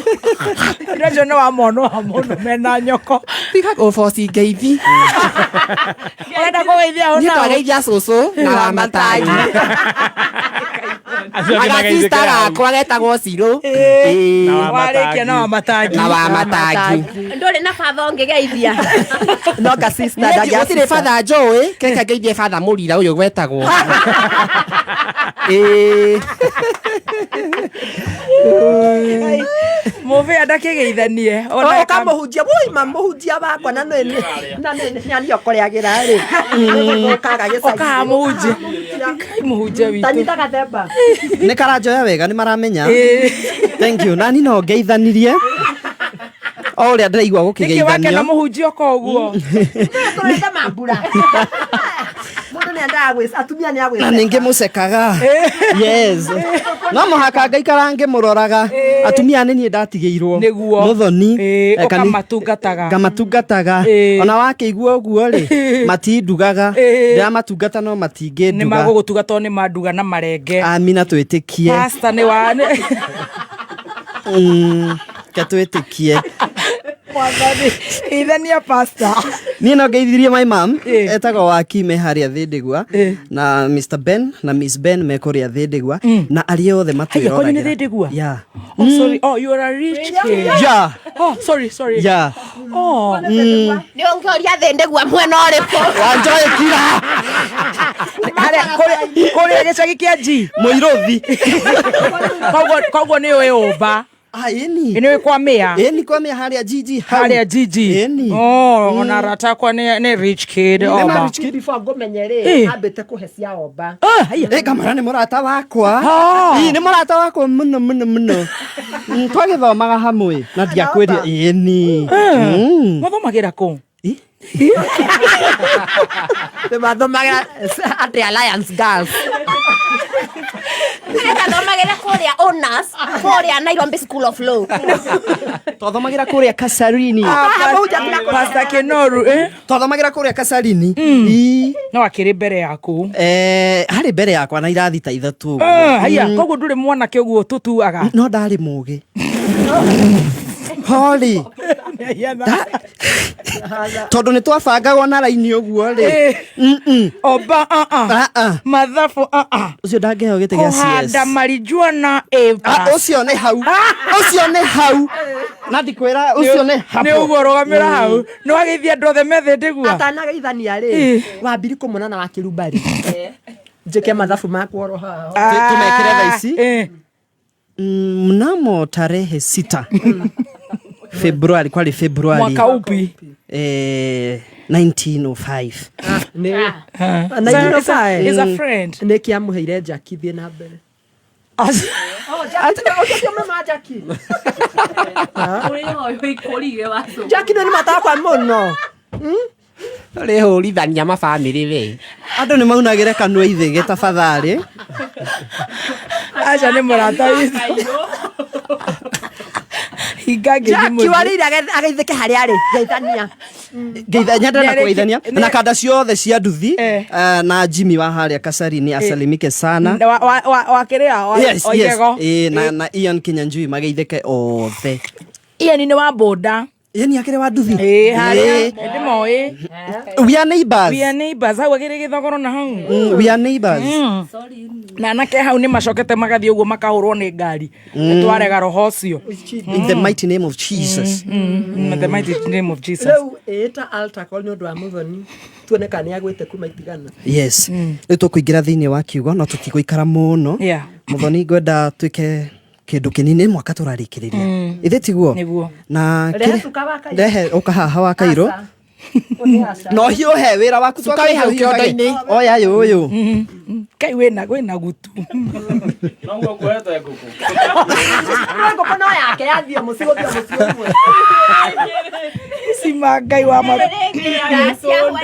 Andũ acio nĩ wamonoha mũno mena nyoko. Tiga gũboci ngeithi. Ũrenda kũgeithia Niĩ ona twageithia cũcũ na wa matangi. Acio angĩ Agasista mageithĩkĩra hau. gakwa getagwo Cirũ. Na wa Warĩkia na wa matangi. Na wa matangi. Ndũrĩ na batha ũngĩgeithia. No ka sister Niĩ ndangĩa gũtirĩ batha njũĩ keke ngeithie batha mũrira ũyũ gwetagwo. Ĩĩ. Mũbĩa ndakĩgeithanie. Ona Ũkamũhunjia woi ma mũhunjia wakwa na nĩ na nĩ nĩaniokoreagĩra rĩ ũkaga gĩcagi. Ũkaga mũhunjia. Kai mũhunjia witũ. Tanyita gathemba. Nĩ karanjoya wega nĩ maramenya. Thank you. Nani no ngeithanirie o ũrĩa ndĩraigua Nĩkĩ wakena gũkĩgeithanio. mũhunjia ũka ũguo? Tũrenda mambura. Mũndũ nĩendaga gwĩ atumia nĩ Na agwĩceka. nĩ ngĩmũcekaga. Yes. No mũhaka ngaikara ngĩmũroraga. Atumia nĩ niĩ ndatigĩirwo. Nĩguo. Mũthoni. Ĩĩ, Eh, ũkamatungataga. Ngamatungataga. Ĩĩ. Ona wakĩigua ũguo rĩ, matindugaga. Ĩĩ. Ndĩramatungata no Nĩ matingĩnduga. magũgũtuga tondũ nĩ manduga na marenge. Amina twĩtĩkie. Pastor nĩ wa Ke twĩtĩkie. Mwathani. Geithania pastor. Niĩ no ngeithirie my mom Ĩĩ. etagwo Wakime harĩa Thĩndĩgua Ĩĩ. na Mr Ben na Miss Ben me kũrĩa Thĩndĩgua na arĩa othe Haiya, kwanyu nĩ matwĩroragĩra. Thĩndĩgua? Yeah. Oh, sorry. Oh, you are a rich kid. Yeah. Oh, sorry, sorry. Yeah. Oh. Nĩ ũngĩũria thĩndĩgua mwena ũrĩkũ. Wanjoe kira Harĩa kũrĩa gĩcagi kĩa G. Mũirũthi. Koguo nĩ ũĩ ũmba. Ah, ĩni. Nĩ ũĩ kwa mĩa. Ĩni kwa mĩa harĩa GG hau. Harĩa GG. Ĩni. Oh, ona arata akwa nĩ rich kid. Nĩ ma Oba. rich kid. Before ngũmenye rĩ Ĩĩ. ambĩte kũhe cia omba. Ah, haiya. Ĩ ngamwĩra nĩ mũrata wakwa. Ah. Ĩ nĩ mũrata wakwa mũno mũno mũno. Twagĩthomaga hamwe na ndiakwĩria ĩni. Mathomagĩra kũ? Ĩ? Mathomagĩra atĩ Alliance Girls. Ndathomagĩra kũrĩa Onas, kũrĩa Nairobi School of Law. Twathomagĩra kũrĩa Kasarini. Pastor Kinoru, eh? Twathomagĩra kũrĩa Kasarini. Ĩ. No akĩrĩ mbere yaku. Eh, harĩ mbere yakwa na irathi ta ithatũ ũguo. Ah, haiya, koguo ndũrĩ mwanake ũguo tũtuaga. No ndarĩ mũgĩ. Horĩ. Tondũ nĩ twabangagwo na raini ũguo rĩ. Oba, ah, ah. Ah, ah. Mathabu, ah, ah. Ũcio ndangĩheo gĩtĩ gĩa CS. Kũhanda marijuana A Ah, plus. ũcio nĩ hau. Ũcio nĩ hau. Na ndikwĩra ũcio nĩ hapo. Nĩ ũguo rũgamĩra hau. Nĩ wageithia andũ othe me Thĩndĩgua. Atanageithania rĩ wambiri kũmũna na wakĩrumba rĩ njĩke mathabu makwa oro haha. Tũmekĩre thaa ici. Eh. Mnamo tarehe 6 Februari, kwari Februari Mwaka upi? 1905. Nĩ Ah. Na Is a- 1905. is a friend. Nĩ kĩamũheire Jackie thiĩ na mbere. Ũcio mama Jackie. Jackie nĩ matakwa mũno. Rĩhũrithania mabamĩrĩ we. Andũ nĩ maunagĩre kanua ithĩgĩ tafadhali. Aca nĩ mũrata witũ. Hinga ngĩthiĩ Jackie mũciĩ. warĩire ageithĩke harĩa arĩ. Geithania. Ngeithania ndĩrenda Nĩ arĩki- kũgeithania nĩ- na kanda ciothe cia nduthi Eh. na Jimmy wa harĩa Kasarini asalimike sana. Wa kĩrĩa? Wa Yes, yes. Oigego. Na Ian Kinyanjui mageithĩke othe. Ian nĩ wa boda. Ian akĩrĩ wa nduthi. Ĩĩ, harĩa. Ndĩmoĩ. We are neighbors. We are neighbors. Hau agĩrĩ gĩthogoro na hau. We are neighbors. Na anake hau nĩ macokete magathiĩ ũguo makahũrwo nĩ ngari. Nĩ twarega roho ũcio. In the mighty name of Jesus. In the mighty name of Jesus. Rĩu ĩta altar call nĩ ũndũ wa mũthoni tuone kana nĩ agwĩte kuma itigana. Yes. Rĩu tũkũingĩra thĩinĩ wa kiugo no tũtigũikara mũno. Yeah. Mũthoni ngwenda twĩke kĩndũ kĩnini nĩ mwaka tũrarĩkĩrĩria. Ithe tiguo? Nĩguo. Na Rehe kĩrĩ- cuka wa Kairũ. Rehe ũka haha wa Kairũ. No hiũhe wĩra waku Cuka wĩ hau kĩondo-inĩ. Oya yũyũ. Kai wĩna gutu. Noguo kuoete ngũkũ. No ngũkũ no yake yathiĩ mũciĩ gũthiĩ mũciĩ ũmwe. Ici ma Ngai wa ma.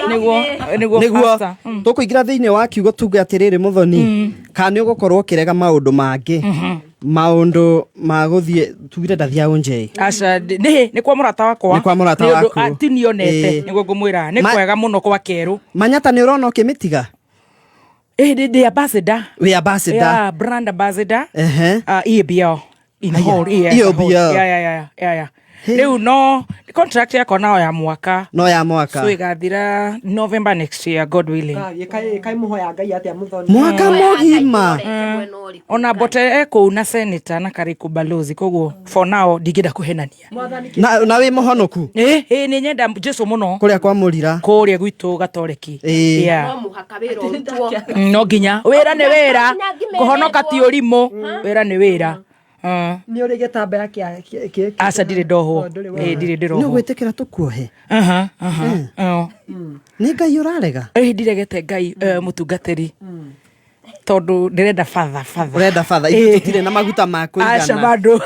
Nĩguo nĩguo Nĩguo pastor. tũkũingĩra thĩinĩ wa kiugo tuge atĩrĩrĩ mũthoni kana nĩ ũgũkorwo ũkĩrega maũndũ mangĩ maũndũ ma gũthiĩ tugire ndathiaga njei. Aca nĩ kwa mũrata wakwa. Nĩ kwa mũrata Nĩ ũndũ, waku. ah, ti nionete Ĩĩ. nĩguo ngũmwĩra nĩ kwega mũno kwa kerũ. Manyata nĩ ũrona ũkĩmĩtiga? Ĩĩ ndĩ ambassador. Wĩ ambassador. Yeah, brand ambassador. Ehe. EABL. In Aya, whole, yes, iyo a whole. BL. Yeah. Rĩu no contract yakwa nao ya mwaka No ya mwaka. So ĩgathira November next year, God willing. Kaĩ mũhoya Ngai atĩa mũthoni? Mwaka mũgima. Ona mbote ekũu na senator na karĩkũ balozi, koguo for now ndingĩenda kũhenania. Na wĩ mũhonoku? Ĩ nĩ nyenda Jesu mũno. Kũrĩa kwa mũrira. Kũrĩa gwitũ gatoreki. Ĩĩ. Yeah. No mũhaka wĩra ũrutwo. No nginya wĩra nĩ wĩra, Nginya ngime kũhonoka ti ĩrendwo. ũrimũ, wĩra nĩ wĩra. Nĩ ũrĩ gĩtambaya kĩa Aca, ndirĩ ndohwo. Ĩ, ndirĩ Nĩ ndĩrohwo. ũgwĩtĩkĩra tũkuohe? Aha, aha. Oh. Nĩ Ngai ũrarega? Ĩ, ndiregete Ngai, mũtungatĩri, tondũ ndĩrenda batha batha. Ũrenda batha, ithuĩ tũtirĩ na maguta ma Aca kũigana. bado.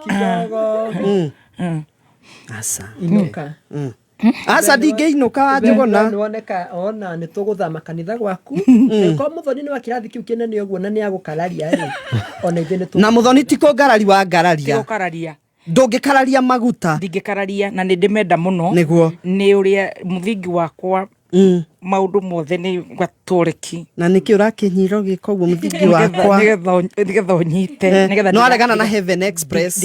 Kidogo. Aca. Inũka. Aca, ndingĩinũka wa Njũgũna. Nĩwoneka ona nĩ tũgũthama kanitha gwaku. Ko mũthoni nĩ wa kĩrathi kĩu kĩnene ũguo na nĩ agũkararia rĩ, ona ithuĩ nĩ Na mũthoni ti kũngarari wa ngararia. Tigũkararia. Ndũngĩkararia maguta. Ndingĩkararia, na nĩ ndĩmenda mũno. Nĩguo. Nĩ ũrĩa mũthingi wakwa, maũndũ mothe nĩ gatoreki. Na nĩkĩ ũrakĩnyira ũgĩka ũguo mũthingi wakwa? Nĩgetha ũnyite. Nĩgetha No aregana na Heaven Express.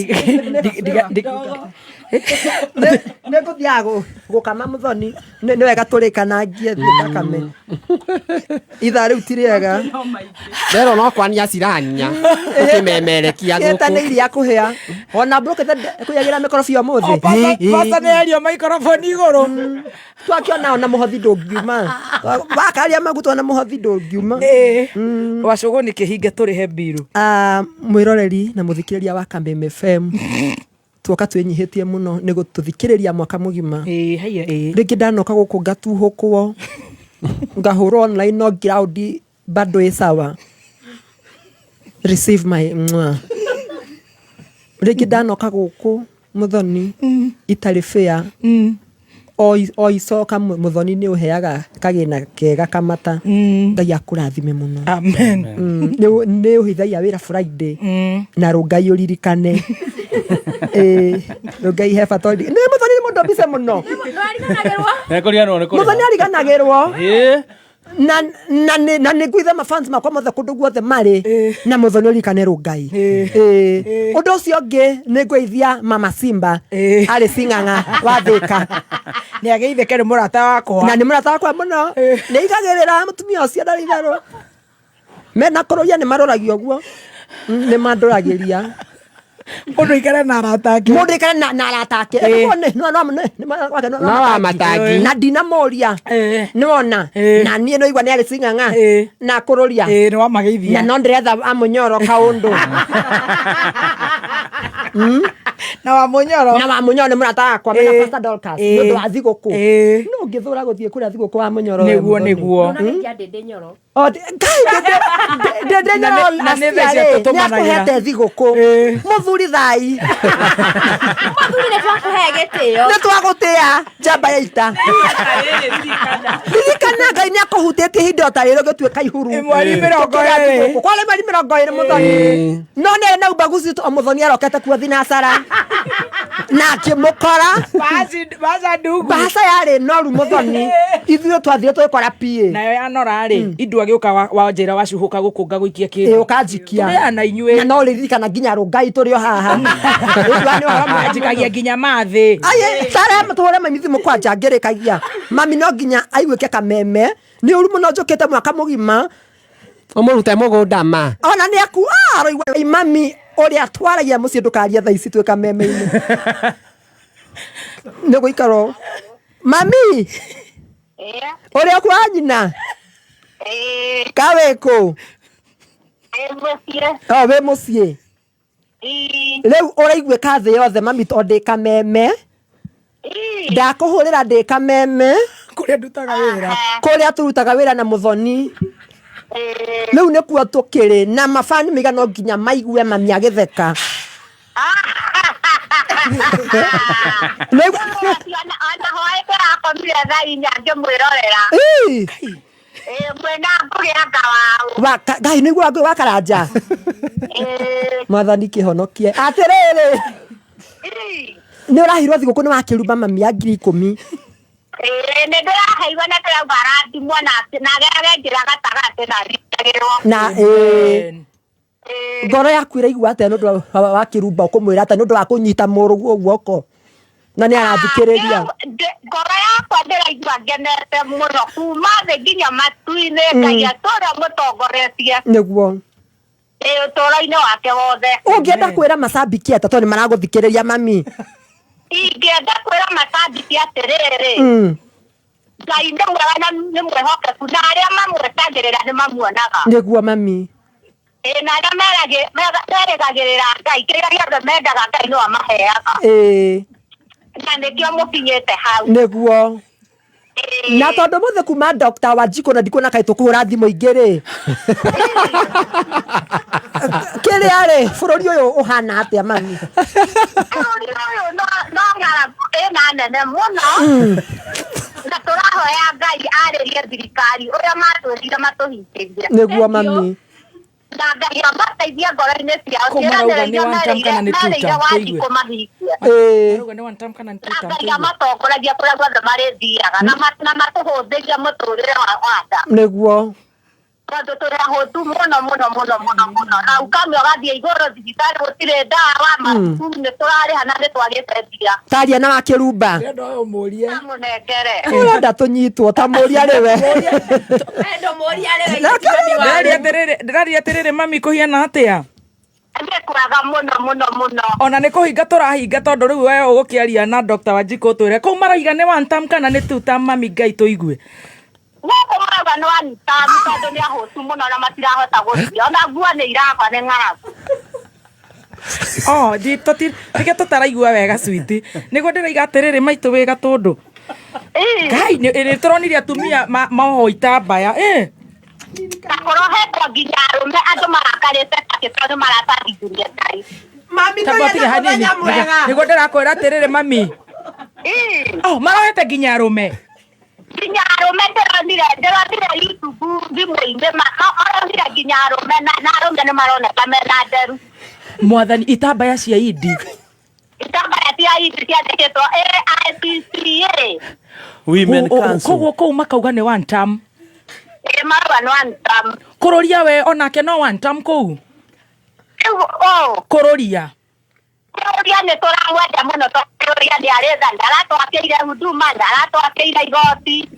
Nĩ ngũthiaga gũkama mũthoni. Nĩ wega tũrĩkanangie thiĩ ngakame, ithaa rĩu ti rĩega. Rero no kwania cirania ũkĩmemerekia Kĩta nĩ gũkũ. iria kũhĩa ona mburũkĩte kũyagĩra mĩkorobia ũmũthĩ. Pasta nĩ ario maikoroboni igũrũ. Twakĩona ona mũhothi ndũngiuma, wakaria maguta ona mũhothi ndũngiuma. Wacũgũ nĩ kĩhinge tũrĩhe mbiru. Ah, mwĩroreri na mũthikĩrĩria wa Kameme FM, tuoka twĩnyihĩtie mũno nĩ gũtũthikĩrĩria mwaka mũgima. Ĩ, haiya, ĩ. Rĩngĩ ndanoka gũkũ ngatuhũkwo, ngahũrwo online, no ground bado ĩ sawa. Receive my mwah. Rĩngĩ ndanoka gũkũ mũthoni itarĩ fair, o icoka mũthoni nĩ ũheaga kagĩna kega kamata. Ngai akũrathime mũno. Amen. Nĩ ũhithagia wĩra Friday na rũngai ũririkane. Ĩĩ, rũngai he bata nĩ mũthoni nĩ mũndũ mbice mũno. Ekũriganĩrwo nĩ kũrĩha. Mũthoni ariganagĩrwo. Ĩĩ. Na nĩ nguitha mafans makwa mothe kũndũ guothe marĩ na mũthoni ũririkane rũngai. Ĩĩ. Ũndũ ũcio ũngĩ nĩ ngũithia Mama Simba arĩ cing'ang'a wa Thĩka. Nĩ ageithĩke, nĩ mũrata wakwa. Na nĩ mũrata wakwa mũno, nĩ aigagĩrĩra mũtumia ũcio ndarĩ itherũ mena kũrũria, nĩ maroragia ũguo. Nĩ mandũragĩria. Mũndũ aikare na arata ake. Mũndũ aikare na arata ake. No wa matangi. Na ndinamũria nĩwona na niĩ no igua nĩ arĩ cing'ang'a na kũrũria. Ĩ, nĩ wamageithia. Na no ndĩretha amũnyoro kaũndũ. Na wa mũnyoro. Na wa mũnyoro nĩ mũrata wakwa mena Pastor Dorcas nĩ ũndũ wa thigũkũ. No ũngĩthũra gũthiĩ kũrĩa thigũkũ wa mũnyoro we Nĩguo. mũthoni. Nĩguo. Ndũnagĩkia ndĩndĩ nyoro. O, Ngai, ndĩndĩ Na nyoro na nĩ thaa aciarĩ, icio tũtũmanagĩra. nĩakũhete thigũkũ mũthuri thai. Mũthuri, nĩ twakũhe gĩtĩo. Nĩ twagũtĩa njamba ya ita. Ririkana Ngai nĩ akũhutĩtie ihinda o ta rĩrĩ ũgĩtuĩka ihuru. Mweri 20. Kwarĩ mweri 20 mũthoni no nĩ na ubaguzi o mũthoni arokete kuo thinacara na akĩmũkora. Baca ndugu. Baca yarĩ noru mũthoni, ithuĩ twathire tũgĩkora PA. Nayo yanora rĩ, indu agĩũka wanjĩra wacuhũka gũkũ ngagũikia Ĩ, kĩndũ. ũkanjikia. Tũrĩ na inyuĩ. Na no ririkana nginya rũngai tũrĩ o haha. Rĩu nĩ ũhoro mwega mũno. Njikagia nginya mathĩ. Aye, tare tũhũre mami thimũ kwanja ngĩrĩkagia mami no nginya aiguĩke kameme nĩ ũru mũno njũkĩte mwaka mũgima. Ũmũrute mũgũnda ma. Ona nĩ aku aroigua mami ũrĩa twaragia mũciĩ ndũkaria thaa ici twĩ kameme-inĩ nĩ gũikara ũũ. Mami ũrĩa kwa nyina kawĩkũ o wĩ mũciĩ rĩu ũraiguĩka thĩ yothe mami tondũ ndĩ kameme, ndakũhũrĩra ndĩ kameme. Kũrĩa ndutaga wĩra. Kũrĩa tũrutaga wĩra na mũthoni rĩu nĩkuo tũkĩrĩ na mabani maiga no nginya maigue mami agĩtheka. Ona hwaĩ ndĩrakomire thaa 4 ngĩmwĩrorera. Ĩ! Ĩ, mwĩna ngũgĩ anga wao. Ngai nĩguo ngũĩ wa karanja mwathani kĩhonokie atĩrĩrĩ nĩ ũrahirwo thigũkũ nĩ wakĩrumba mami ya 10,000. Ĩ, nĩ ndĩraheirwo na ndĩrauga arathimwo na agerage njĩra gatagatĩ na aritagĩrwo. Na ĩ. Ngoro yaku ĩraigua atĩa nĩ ũndũ wa Kĩrumba, ũkũmwĩra atĩa nĩ ũndũ wa kũnyita mũrũguo guoko na nĩ arathikĩrĩria? Ngoro yakwa ndĩraigua ngenete mũno kuma thĩ nginya matu-inĩ. Ngai atũra mũtongoretie Nĩguo. Ĩ, ũtũũro-inĩ wake wothe. Ũngĩenda kwĩra macambiki atĩa tondũ nĩ maragũthikĩrĩria, mami? Ingĩenda kwĩra macambiki atĩrĩrĩ, Ngai nĩ mwega na nĩ mwĩhokeku, na arĩa mamwetagĩrĩra nĩ mamuonaga. Nĩguo, mami. Ĩ, na arĩa merĩgagĩrĩra Ngai, kĩrĩa gĩothe mendaga Ngai no amaheaga. Na nĩkĩo mũkinyĩte hau. Nĩguo. Na tondũ mũthĩ kuma Dr. Wanjikũ na ndikuona kaĩ tũkũhũra thimũ ingĩ rĩ, kĩrĩa rĩ, bũrũri ũyũ ũhana atĩa, mami? Bũrũri ũyũ no ng'aragu ĩna nene mũno, na tũrahoya Ngai arĩrie thirikari ũrĩa matwĩrire matũhingĩrie. Nĩguo, mami. Na Ngai amateithie ngoro-inĩ ciao. Kũu marauga Ciĩranĩro nĩ iria one term kana nĩ two merĩire term, Wanjikũ tũigue. mahingie. Marauga nĩ one term kana nĩ two Na term, Ngai tũigue. amatongoragia kũrĩa guothe marĩthiaga na matũhũthĩrie mũtũrĩre wa nda, Nĩguo. Tondũ tũrĩ ahũtu mũno mũno mũno mũno mũno, na ukame ũgathiĩ igũrũ, thibitarĩ gũtirĩ ndawa, mathukuru nĩ tũrarĩha na nĩ twagĩte mbia. Taria na Wakĩrumba. Ndĩrenda ũyũ mũrie. Mũnengere. Ũrenda tũnyitwo ta mũria rĩwe. Endo mũria rĩwe. Ndĩraria atĩrĩrĩ, mami, kũhiana atĩa? Nĩ kwega mũno mũno mũno. Ona nĩ kũhinga tũrahinga tondũ rĩu we ũgũkĩaria na Dr. Wanjikũ, ũtwĩre kũu marauga nĩ one term kana nĩ two term, mami, Ngai tũigue. Gũkũ marauga nĩ one term tondũ nĩ ahũtu mũno na matirahota gũthiĩ, ona nguo nĩ iragwa nĩ ng'aragu. Oh, nĩkĩo tũtaraigua wega, sweet. Nĩguo ndĩraiga atĩrĩrĩ, maitũ wĩ gatũndũ Ngai nĩ tũronire atumia maohwo itambaya, eh. Na kũrohetwo nginya arũme, andũ marakarĩte take tondũ marabatithirie Ngai. Mami, Tamba ũtige hanini. Nĩguo ndĩrakwĩra atĩrĩrĩ, mami. Oh, marohete nginya arũme. Nginya arũme, ndĩronire YouTube thimũ-inĩ, maronire nginya arũme, na arũme nĩ maroneka mena nderu. Mwathani, itambaya cia indi. Itambaya cia indi ciandĩkĩtwo AIPCA. Women Council. Koguo kũu makauga nĩ one term. Ĩ, marauga nĩ one term. Kũrũria we onake no one term kũu? Rĩu ũ? Kũrũria. Kũrũria nĩ tũramwenda mũno tondũ kũrũria nĩ arĩ tha, ndaratwakĩire huduma, ndaratwakĩire igoti,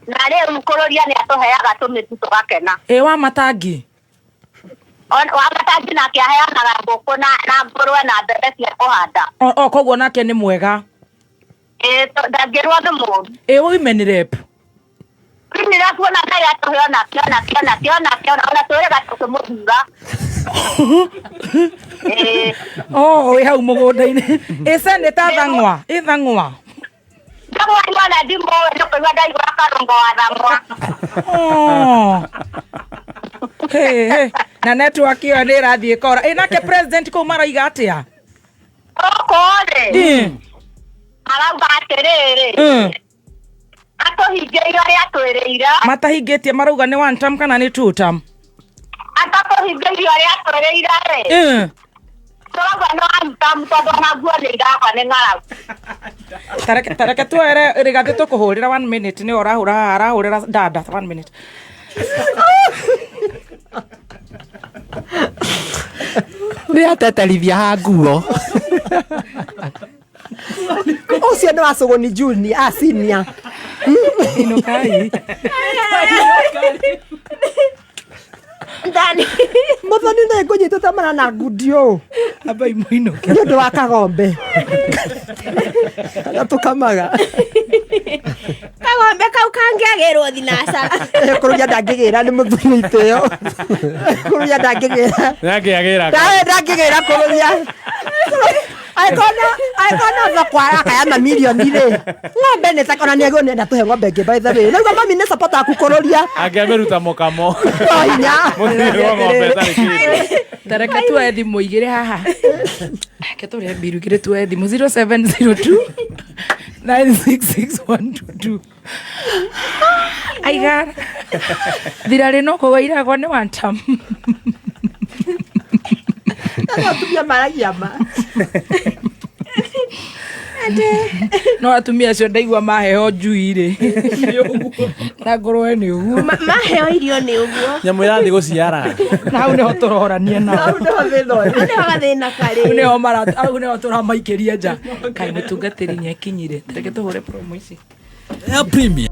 na rĩu kũrũria nĩ atũheaga tũmĩtu tũgakena. Ĩ wa matangi? Wa matangi nake aheanaga ngũkũ na ngũrwe na mbembe cia kũhanda. O koguo nake nĩ mwega. Ĩ, ndangĩrwo nĩ mũru. Ĩ women rep? Nĩ kuona Ngai atũhe onake onake onake onake ona twĩrĩga tũkĩmũthura. Ĩ. Oh, wĩ hau mũgũnda-inĩ. Ĩ seneta Thang'wa? Ĩ Thang'wa? Thang'wa ona ndimũĩ, nĩ kũigua ndaigua karũngo wa Thang'wa. Oh. Hey, hey. Na network ĩyo nĩ ĩrathiĩ kora. Ĩ nake president kũu maraiga atĩa? Gũkũ rĩ, arauga atĩrĩrĩ, atũhingĩire ũrĩa atwĩrĩire. Matahingĩtie marauga nĩ one term kana nĩ two term? Atatũhingĩirie ũrĩa atwĩrĩire rĩ, tũrauga nĩ one term tondũ ona nguo nĩ iragwa nĩ ng'aragu. Tareke tuoere rĩgathĩ tũkũhũrĩra one minute, nĩ ũrahũra haha, arahũrĩra dada, one minute. Nĩ ateterithia ha nguo. Ũcio nĩ wa Cũgũni junior, ah, senior. Inũkai. Ndani. Mũthoni nĩ ngũnyitĩte mara na ngundi ũũ. Ambai mũinũke. Nĩ ũndũ wa kagombe karĩa tũkamaga. Kagombe kau kangĩagĩrwo thinacara. Kũrũria ndangĩgĩra, nĩ mũthuri itĩo, kũrũria ndangĩgĩra. Nangĩagĩra. Ndawe ndangĩgĩra kũrũria angĩkorwo no thoko arakaya mamirioni rĩ, ng'ombe nĩ ta ona nĩ nenda tũhe ng'ombe ĩngĩ. By the way, rĩu mami nĩ support aku kũrũria. Angĩamĩruta mũkamo. No hinya. Mũthuri wa ng'ombe ĩtarĩ kĩndũ. Tareke tuoe thimũ igĩrĩ haha, reke tũrĩe mbiru igĩrĩ, tuoe thimũ 0702 966122. Aigara thirarĩ no kũgwa iragwa nĩ one term. Atumia maragia ma. No atumia acio ndaigua maheo njui rĩ nĩ ũguo na ngũrwe nĩ ũguo. Maheo irio nĩ ũguo. Nyamũ ĩrathiĩ gũciara. Na hau nĩho tũrorania nao. Hau nĩho thĩna ũrĩ. Hau nĩho gathĩna karĩ. Hau nĩho hau nĩho tũramaikĩria nja. Kaĩ mũtungatĩri nĩakinyire, reke tũhũre promo ici. Air Premier.